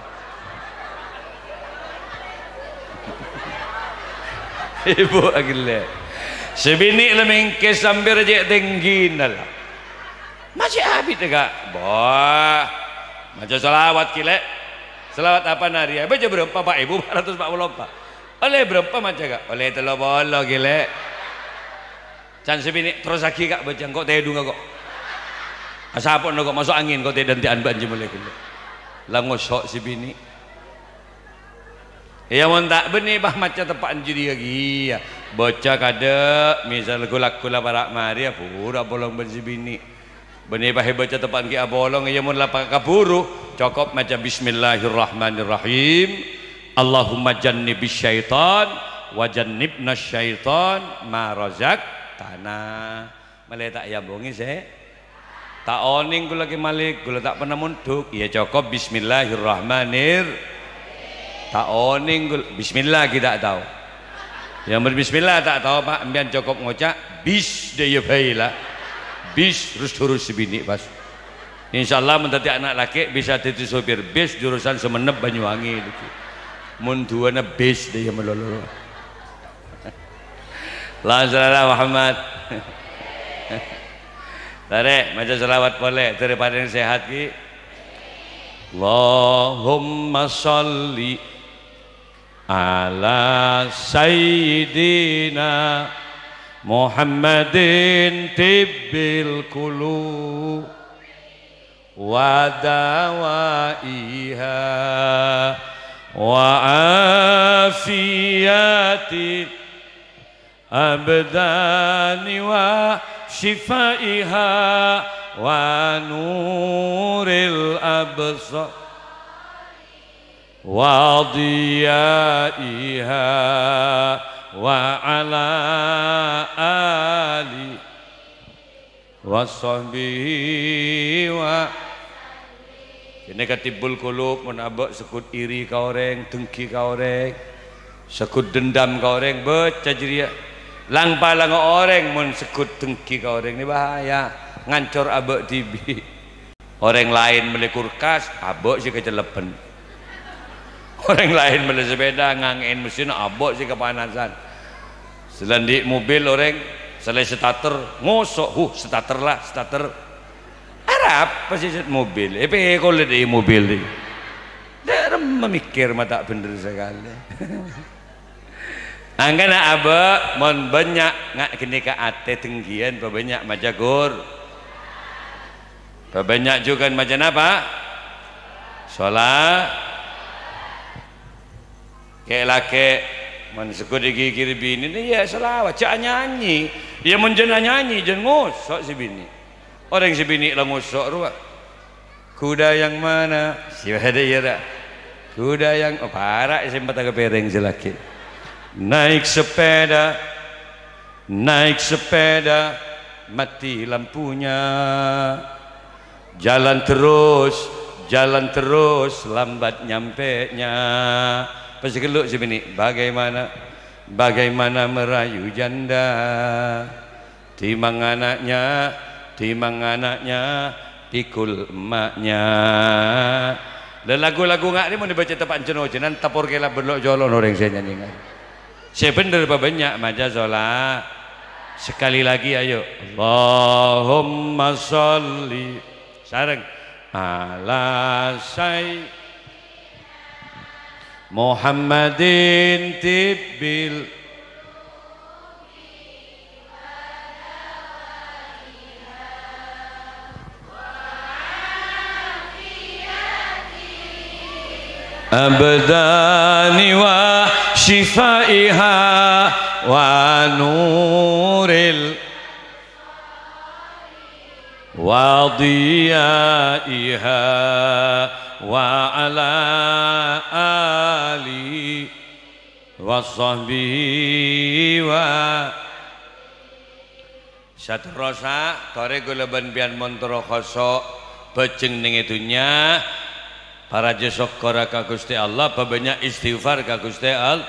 Ibu aghellâ'. Sè binè' la mèngkè sampèr cè' tèngghina la. Masih abit, Ka'. Bâh. Maca shalawat, ghi, Lè'. Shalawat apa, Narya? Baca bârâmpa, Pak? Èbu empat ratus empat puluh empat. Ollè bârâmpa maca, Ka'? Ollè tello polo, ghi, Lè'. Can sè binè' terrossaghi, Ka', baca, engko' tèdungnga, ko'. Asapo'na, ko', maso' angèn, ko' tèdhânte'an bân jemellè ghellâ'. La ngoso' sè binè'. Iyâ, mon ta' bânnè, bâh, maca teppa'na jârèya kèya. Baca kadâ', misal ghu-lagghu la para' marè, abhuru apolong bân sè binè'. Bânnè, bâh, èbâca teppa'na ghi' apolong, iyâ, mon la pa-, kabhuru, cokop maca Bismillahirrahmanirrahim. Allahumma jannibis syaitan wa jannibnas syaitan ma razaqtana. Malè ta' èambhungè, sè. Ta' onèng ghulâ, Kè Malik, ghulâ ta' pernah mondhuk. Iyâ, cokop, bismillahirrahmanir-, Ta' onèng ghulâ, bismillah ghi' ta' tao. Iyâ, mon bismillah ta' tao, Pak, empèyan cokop ngoca', bis, dâ' iyâ bhâi la. Bis, rus durus sè binè' pas. Insyaallah, mon dhâddhi ana' lakè', bisa dhâddhi sopir bis jurusan Sumenep Banyuwangi. Mon duwâna bis, dâ' iyâ malolo. Allahumma shalli ala Muhammad. Tarè, maca shalawat polè, dhâri parèng sehat, ghi. Allahumma shalli ala sayyidina Muhammadin tibbil qulub wa dawaiha wa afiyatil abdani wa shifaiha wa nuril absar wa diyaiha wa ala ali wa sahbihi wa. Kènè' ka tibbul qulub, mon abâ' segghut iri ka orèng, dengghi ka orèng, segghut dendam ka orèng, baca jârèya. Lang-palanga orèng mon segghut dengghi ka orèng, nè bahaya, ngancor abâ' dhibi'. Orèng laèn mellè kulkas, abâ' sè kacellebhân. Orèng laèn mellè sepèda, ngangè'è mesin, abâ' sè kapanasan. Sè la andi' mobil orèng, sè la starter, ngoso', "Huh, starter la, starter." Arapa sè cet mobil? Èpèkolè dâ' mobil, dâ'. Dâ' remma mèkkèr ma' ta' bhendher sakalè. Angghâna abâ', mon bânnya' nga' ghânèka atè dengghiân, pabânnya' maca Qur-, pabânnya' jhughân maca napa? Shala-, Kè'-lakè', mon segghut èghighiri binèna, iyâ, shalawat, jhâ' anyanyi. Iyâ, mon jhân anyanyi, jhân ngoso' sè binè'. Orèng sè binè' la ngoso' rowa. "Kuda yang mana?" Sè bâdâ iyâ, ra. "Kuda yang," oh, para' èsèmpetta ka pèrèng sè lakè'. Naik sepeda, naik sepeda, mati lampunya. Jalan terus, jalan terus, lambat nyampenya. Pas ghâllu sè binè', "Bagaimana, bagaimana merayu janda? Timang anaknya, timang anaknya, pikul emaknya." Lah, lagu-lagu nga' rè mon èbâca teppa'na jhân-ojhânan, tepor kèlap bân lo'-colo' orèng sè nyanyi nga'. Sè bhendher pabânnya' maca shala-, Sekali lagi, ayo. Allahumma shalli. Sareng. Ala say-, Muhammadin tibbil. Abdani wa shifaiha wa nuril wa diyaiha wa ala alihi wa sahbihi wa. Saterrossa, torè ghulâ bân pèyan mon terro khoso', bhâjheng neng è dhunnya, parajâ sokkorra ka Ghustè Allah, pabânnya' istighfar ka Ghustè All-,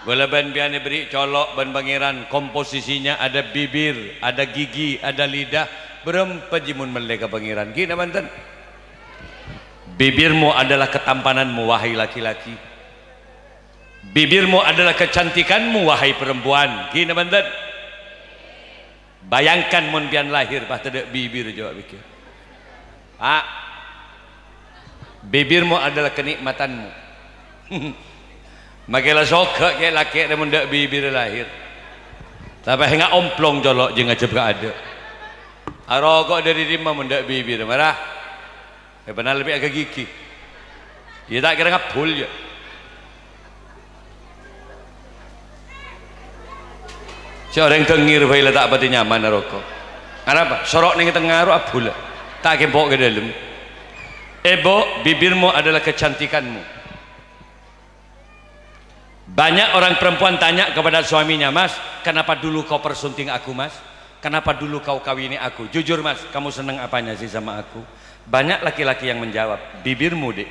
ghulâ bân pèyan èberri' colo' bân Pangèran, komposisinya ada bibir, ada gigi, ada lidah, bârâmpa jiyâ mon mellè ka Pangèran? Ghi' napa bhunten? Bibirmu adalah ketampananmu, wahai laki-laki. Bibirmu adalah kecantikanmu, wahai perempuan. Ghi napa bhunten? Bayangkan mon empèyan lahir pas tadâ' bibir, coba pikir. Pak, bibirmu adalah kenikmatanmu. Make la soghâ kè lakè' rè mon tadâ' bibir lahir. Tapè enga' omplong colo' jhâ' ngajhep ka adâ'. Aroko' dâri dimma mon tadâ' bibir, mara. È, bânnal lebbi aga gigi. Iyâ, ta' kèra ngabbhul, yâ. Sè orèng dengngèr bhâi la ta' patè nyaman aroko'. Arapa? Soro' neng tengnga ro abbhul. Ta' kempo' ka dâlem. Ebo, bibirmu adalah kecantikanmu. Banyak orang perempuan tanya kepada suaminya, "Mas, kenapa dulu kau persunting aku, Mas? Kenapa dulu kau kawini aku? Jujur, Mas, kamu seneng apanya sih sama aku?" Banyak laki-laki yang menjawab, "Bibirmu, Dek,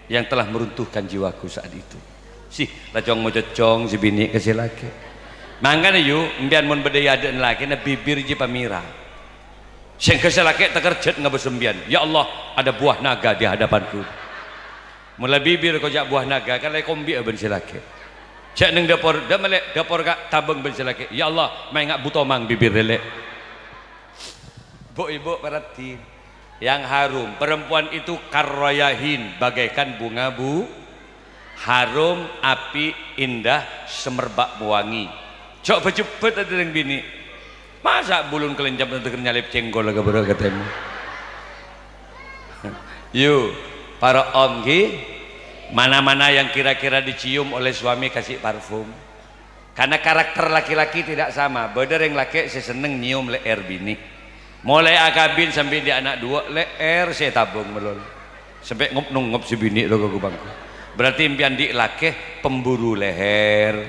yang telah meruntuhkan jiwaku saat itu." Sih, la cong-mococong sè binè' ka sè lakè'. Mangkana, yu, empèyan mon bâdâ è adâ'na lakèna, bibir jiyâ pamèra. Sèngghâ sè lakè' takerjhât ngabâs empèyan, "Ya Allah, ada buah naga di hadapanku." Mon la bibir koca' buah naga, kan la èkombi'â bân sè lakè'. Jhâ' neng dâpor, "Dâ' mellè dâpor, Ka', tabâng bân sè lakè'." "Ya Allah, maènga' bu tomang bibir rè, Lè'." Bu-ibu, perhatian. Yang harum, perempuan itu karrayahin, bagaikan bunga bu-, harum, apik, indah, semerbak wangi. Jhâ' bâjhebbhât adâ' rèng binè'. Masa' bulun kalèncap neng dâgghâr nyalèp cèngkol ka bârâ' ka tèmor? Yu, para om ghi, mana-mana yang kira-kira dicium oleh suami kasih parfum. Karena karakter laki-laki tidak sama. Bâdâ rèng lakè' sè senneng nyèom lè'èr binè'. Molaè akabin sambi andi' ana' duwâ', lè'èr sè ètabâng malolo. Sampè' ngop-nongngop sè binè' lo ka ghubângku. Berarti empèyan andi' lakè pemburu leher.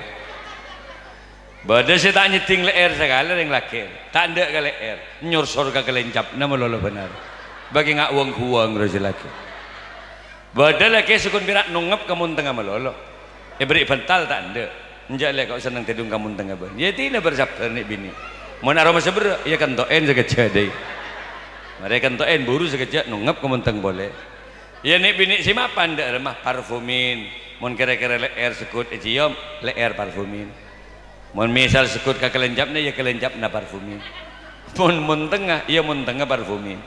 Bâdâ sè ta' nyeddhing lè'èr sakalè rèng lakè'. Ta' endâ' ka lè'èr, nyorsor ka kalèncapna malolo bhender. Bâgi nga' wâng-ghuwâng ro sè lakè'. Bâdâ lakè' sè ghun pèra' nongngep ka montengnga malolo. Èberri' bhântal ta' endâ'. Enjâ' lè' ko' senneng tèdung ka montengnga bân. Yâ dinah bâr-sabbhâr nè' binè'. Mon aromasa berrâ', yâ kento'èn sakejjhâ' dâi. Marè kento'èn buru sakejjhâ' nongngep ka monteng polè. Yâ nè' binè' sè mapan dâ' remma parfumin. Mon kèra-kèra lè'èr segghut èciom, lè'èr parfumin. Mon misal segghut ka kalèncapna, yâ kalèncapna parfumin. Mon montengnga, yâ montengnga parfumin.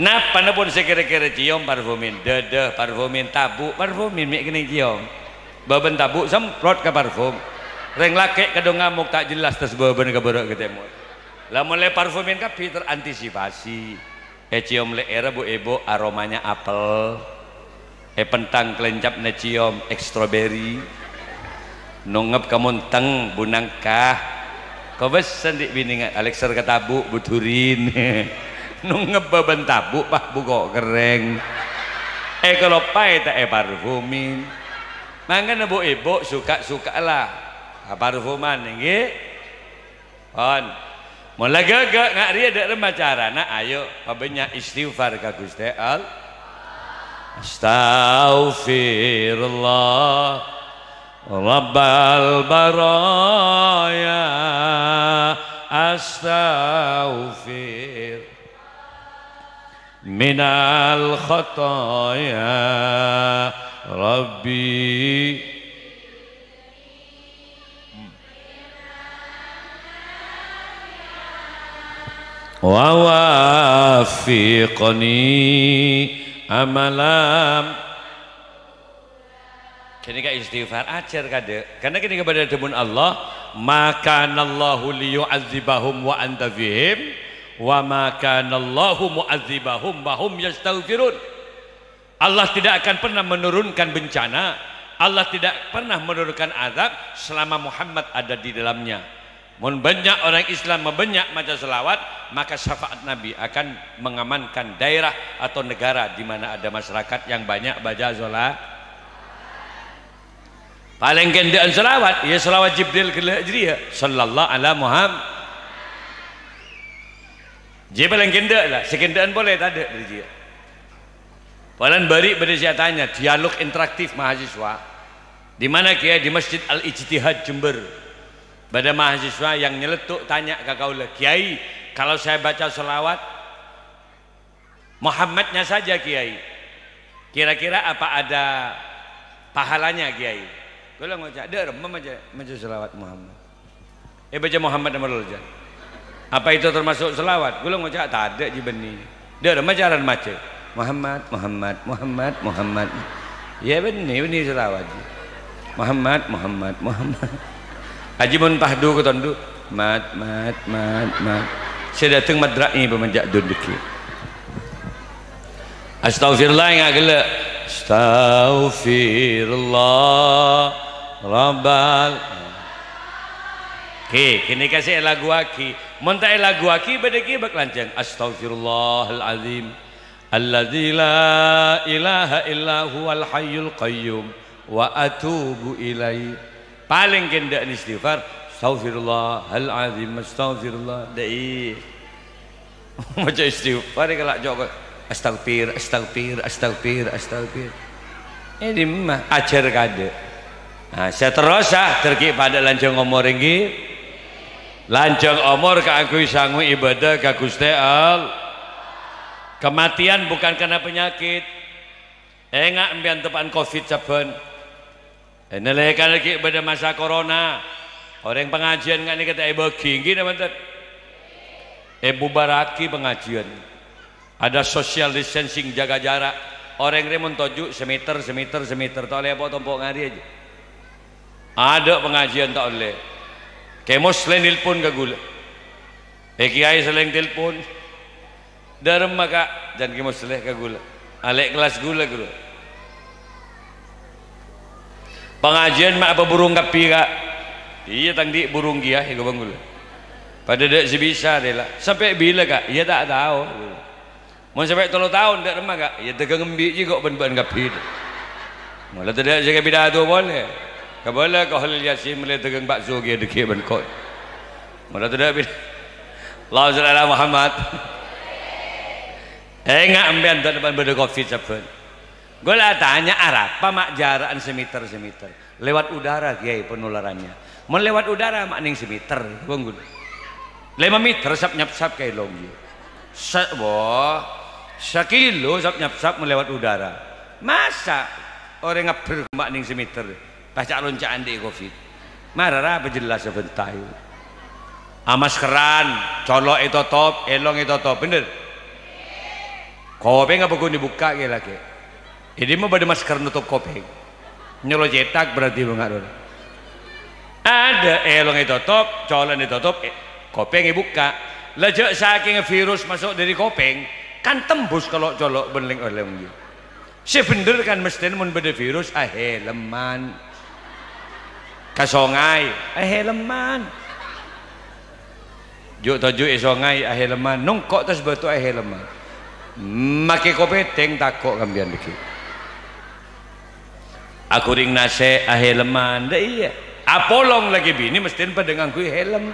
Napana pon sè kèra-kèra ciom parfumin, dâdâ parfumin, tabu' parfumin, mè' kennèng ciom. Bâbân tabu' semprot ka parfum. Rèng lakè' kadhung ngamok ta' jelas, tas bâbâna ka bârâ' ka tèmor. La molaè parfumin kabbhi terantisipasi. Èciom lè'èrra bu-ibu aromanya apel. Èpentang kalèncapna ciom èk stroberi. Nongngep ka monteng bu nangka. Kobâsa andi' binè nga-, alèkser ka tabu' bu durin. Nongngep bâbân tabu' pas bu ko' kerrèng. Èkaloppaè ta' èparfumin. Mangkana bu-ibu suka-suka la aparfuman, èngghi? Pon. Mon la ghâghâ nga' rèya dâ' remma carana, ayo pabânnya' istighfar ka Ghustè All-, Astaghfirullah Rabbal baraya, astaghfir minal khataya Rabbi. Wa waffiqni amalam. Ghânèka istighfar, ajhâr kadâ'. Karna ghânèka bâdâ dhâbuna Allah, "Ma kanallahu liyu'adzibahum wa anta fihim, wa ma kanallahu mu'adzibahum wa hum yastaghfirun." Allah tidak akan pernah menurunkan bencana, Allah tidak pernah menurunkan azab selama Muhammad ada di dalamnya. Mon bânnya' orang Islam mabânnya' maca shalawat, maka syafaat Nabi akan mengamankan daerah atau negara di mana ada masyarakat yang banyak baca shala-, palèng kendâ'ân shalawat, yâ shalawat Jibril ghellâ' jârèya, sallallahu ala Muhammad. Jiyâ palèng kendâ' la, sè kendâ'ân polè tadâ' dâri jiyâ. Polana bâri' bâdâ sè atanya, dialog interaktif mahasiswa. Di mana, Kiai? Di Masjid Al-Ijtihad, Jember. Bâdâ mahasiswa yang nyeletuk tanya ka kaulâ, "Kiai, kalau saya baca shalawat Muhammadnya saja, Kiai, kira-kira apa ada pahalanya, Kiai?" Kaulâ ngoca', "Dâ' remma maca, maca shalawat Muhammad." Eh, baca Muhammad nomor lolo, Jan. Apa itu termasuk shalawat? Kaulâ ngoca', "Tadâ', jiyâ bânnè." Dâ' remma carana maca. Muhammad, Muhammad, Muhammad, Muhammad. Iyâ, bânnè, bânnè shalawat. Muhammad, Muhammad, Muhammad. Ajiyâ mon pahdu ka tondu'. Mat, mat, mat, mat. Sè dâteng madra'i pamanja' dun dâgghi'. Astaghfirullah, enga' ghellâ'. Astaghfirullah Rabbal. Ghi, ghânèka sè èlaguwaghi. Mon ta' èlaguwaghi, bâdâ ghi bâk lanjhâng. Astaghfirullahal azim. Alladzi la ilaha illa huwal hayyul qayyum. Wa atubu ilaih. Palèng kendhâ'na istighfar. Astaghfirullahal azim. Astaghfirullah. Dâ'i. Maca istighfar, kala' joko. Astagfir, astagfir, astagfir, astagfir. È dimma? Ajhâr kadâ'. Nah, sè terrosa, dâgghi' padâ lanjhâng omor ènggi. Lanjhâng omor kaangghuy sango ibadah ka Ghustè Allah. Kematian bukan karena penyakit. Enga' empèyan teppa'an covid sabbhân. È, nalèkana ghi' bâdâ masa corona, orèng pangajiân nga' nèka ta' èbâgi, ènggi napa bhunten? Èbubarraghi pangajiân. Ada social distancing, jaga jarak. Orèng rè mon toju' samèter, samèter, samèter, ta' ollè po'-tompo' ngarè' ajiyâ. Adâ' pangajiân ta' ollè. Kè Musleh nèlpon ka ghulâ. Eh, kèyaè sè laèn telpon. Dâ' remma, Ka'? Can Kè Musleh ka ghulâ. Alè' kellas ghulâ, ghuru. Pangajiân ma' apa burung kabbhi, Ka'? Iyâ, tang dhi' burung kèya, èkobâng ghulâ. Padâ dâ' sè bisa, rèla. Sampè' bilâ, Ka'? Iyâ, ta' tao. Mon sampè' tello taon, dâ' remma, Ka'? Iyâ, dâgâng embi' jiyâ ko' bân-bân kabbhi. Mola tadâ' sè kapidato polè. Kabâlâ ka Kholil Yasin mellè dâgâng bakso kèya dâgghi' bân ko'. Mola tadâ' pin-, Allahumma shalli ala Muhammad. Enga' empèyan ta' bâdâ covid sabbhân. Ghulâ atanya, arapa ma' jara'an samèter-samèter? Lewat udara, Kiai, penularannya. Mon lewat udara, ma' nèng samèter, bân ghulâ. Lèma mèter sap-nyapsap ka èlong, iyâ. Sa-, wah, sakilo sap-nyapsap mon lewat udara. Masa' orèng ngabbher ma' nèng samèter? Pas ca'-lonca'an dâ' covid. Mara ra apa jelas sabhânta, iyâ. Amaskeran, colo' ètotop, èlong ètotop, bhender? Kopèng apa ghun èbukka' kè lakè'? È dimma bâdâ masker notop kopèng? Nyolo cètak berarti bânga' rowa. Adâ', èlong ètotop, colo'na ètotop, è-, kopèng èbukka'. La jâ' sakènga virus maso' dâri kopèng, kan tembus ka lo'-colo' bân lèng-orèng, iyâ. Sè bhender kan mesthèna mon bâdâ virus, ahèleman. Ka songay, ahèleman. Ju'-toju' è songay, ahèleman. Nongko' attas bâto, ahèleman. Makè kopètèng, tako' kampèyan dâgghi'. Aghurèng nasè', ahèleman. Dâ' iyâ. Apolong lakè binè mesthèna padâ ngangghuy hèlem.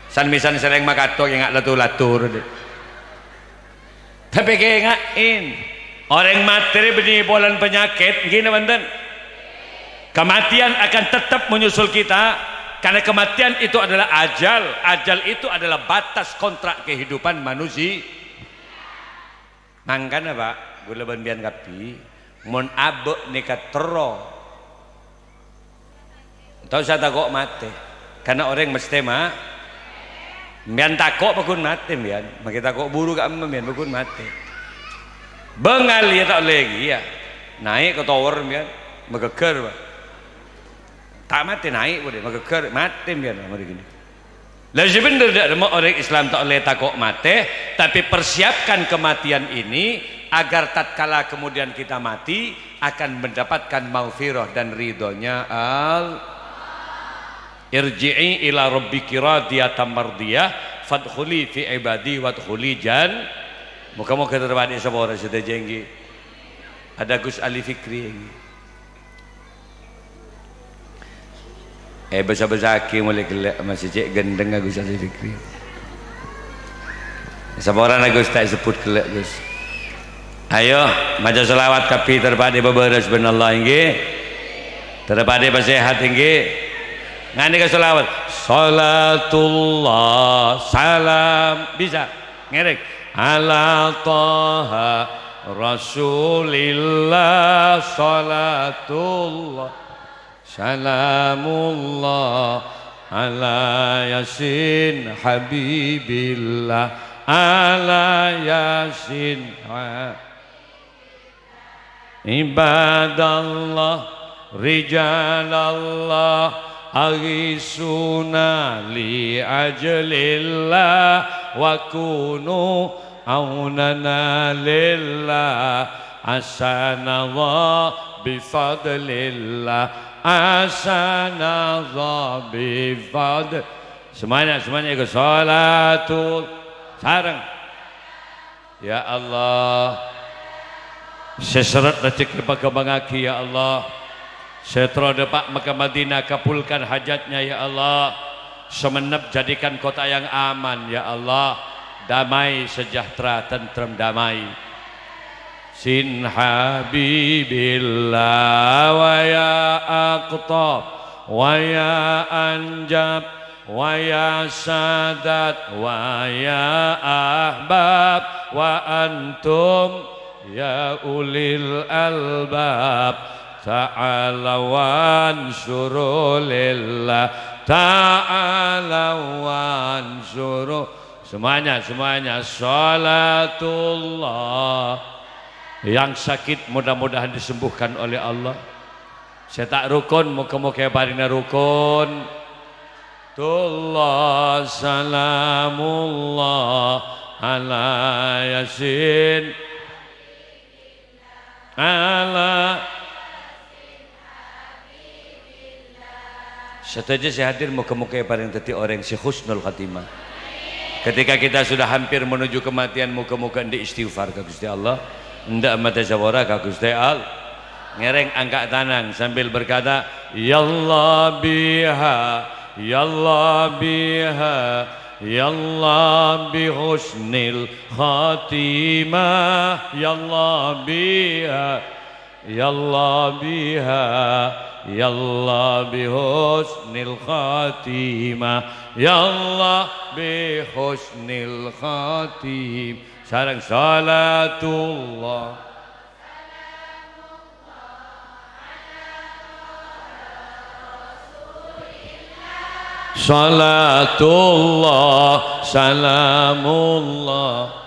San-mèsan sèrèng makato kè nga' lato-lato, dâ'. Tapè kaènga'è, orèng matè rè bânnè polana panyakèt, ènggi napa bhunten? Kematian akan tetap menyusul kita, karena kematian itu adalah ajal. Ajal itu adalah batas kontrak kehidupan manusia. Mangkana, Pak, ghulâ bân sampèyan kabbhi, mon abâ' nèka terro Ta' osa tako' matè, karna orèng mestè ma-, sampèyan tako' paggun matè, sampèyan. Makè tako' buru ka'emma, sampèyan, paggun matè. Bângal, iyâ, ta' ollè, iyâ. Naè' ka tower, sampèyan. Maghâghâr, Pak. Ta' matè, naè' polè, maghâghâr, matè, sampèyan, marè ghânèka. Lah, sè bhendher dâ' remma orèng Islam ta' ollè tako' matè, tapè persiapkan kematian ini agar tatkala kemudian kita mati akan mendapatkan maghfirah dan ridhonya Al-, "Irji'i ila rabbiki radiyatan mardiyah, fadkhuli fi ibadi wadkhuli jan-," Moghâ-moghâ terro bâdâ sapora sadhâjâ ènggi. Adâ Gus Ali Fikri ènggi. Eh, bâsa-bâsaghi molè ghellâ', masih cè' ghândhâng Gus Ali Fikri. Saporana Gus, ta' èsebbhut ghellâ', Gus. Ayo, maca shalawat kabbhi, terro padâ pabârâs bân Allah, ènggi. Terro padâ pasèhat, ènggi. Ngandika shalawat. Shalatullah, salam. Bisa. Ngèrèng. Ala Taha Rasulillah, shalatullah. Salamullah ala Yasin Habibillah, ala Yasin ha-, Ibadallah, rijalallah, aghisuna li ajlillah, wa kunu aunana lillah, asanallah bifadlillah, asanallah bifadl-, semuanya, semuanya ikut. Sholatul, sareng. Ya Allah, sè sèrrèt rejhekkè paghâmpangngaghi, ya Allah. Sè terro dâpa' maka Madinah, kabulkan hajatnya, ya Allah. Sumenep jadikan kota yang aman, ya Allah. Damai, sejahtera, tentrem, damai. Sin Habibillah, wa ya Aqtab, wa ya Anjab, wa ya Sadat, wa ya Ahbab, wa antum ya ulil albab. Ta'ala wansuru lillah, ta'ala wansuru. Semuanya, semuanya, sholatullah. Yang sakit mudah-mudahan disembuhkan oleh Allah. Sè ta' rokon, moghâ-moghâ èparèngana rokon. Tullah, salamullah ala Yasin. Ala sadhâjâ sè hadir, moghâ-moghâ èparèng dhâddhi orèng sè husnul khatimah. Ketika kita sudah hampir menuju kematian, moghâ-moghâ andi' istighfar ka Ghustè Allah, enda' matè sabhâra ka Ghustè Allah. Ngèrèng angka' tanang sambil berkata, "Ya Allah biha, ya Allah biha, ya Allah bi husnil khatimah, ya Allah biha." Ya Allah biha, ya Allah bi husnil khatimah, ya Allah bi husnil khatim-, sareng sholatullah. Sholatullah, salamullah.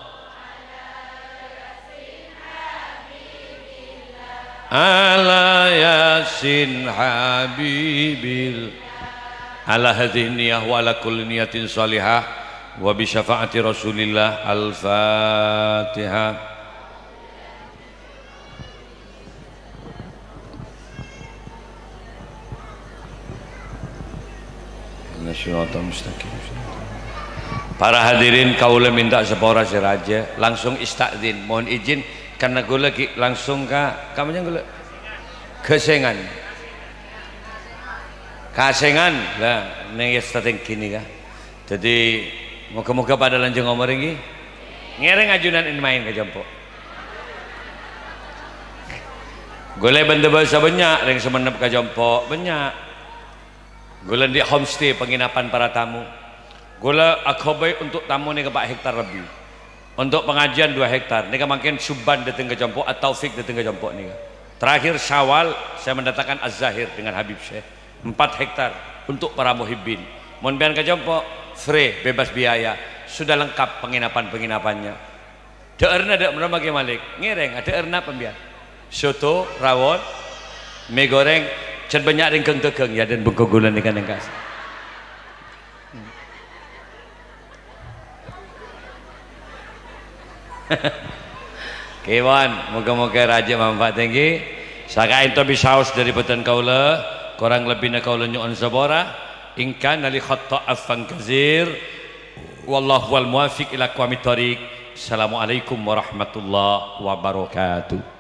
Ala Yasin Habibil. Ala hadhihi niyah wa ala kulli niyatin shalihah wa bi syafaati Rasulillah. Al-Fatihah. Ihdinas siratal mustaqim. Para hadirin, kaulâ mènta sapora sè rajâ, langsung ista'dzin, mohon izin, karena kaulâ ghi' langsung ka, ka manjâ kaulâ? Ghâsèngan. Kasèngan. Lah, neng yas tatèngghi nèka. Dhâddhi, moghâ-moghâ padâ lanjhâng omor èngghi. Ngèrèng ajunan èn-maèn ka compo'. Ghulâ bân bhâsa bânnya', rèng Sumenep ka compo' bânnya'. Ghulâ andi' homestay, penginapan para tamu. Ghulâ aghâbây untuk tamu nèka empat hektar lebih. Untuk pengajian dua hektar. Nèka mangkèn Subban dâteng ka compo', At-Taufik dâteng ka compo' nèka. Terakhir Syawal, saya mendatangkan Az-Zahir dengan Habib Syekh. Empat hektar untuk para muhibbin. Mon pèyan ka compo', free, bebas biaya. Sudah lengkap penginapan-penginapannya. Dhâ'ârna dâ' mara maghi Malik. Ngèrèng, adhâ'ârna pembiyân. Soto, rawon, mie goreng, can bânnya' rèng ghâng-dâghâng, ya, dan bengko gulân ikan yang kasih. Kèwan, moghâ-moghâ rajâ manfaat èngghi. Sakaènto bisaos dâri bhâdhân kaulâ, korang lebbina kaulâ nyo'on sapora. In kana li khatta afwan kazir. Wallahu wal muwaffiq ila aqwamit thariq. Assalamualaikum warahmatullahi wabarakatuh.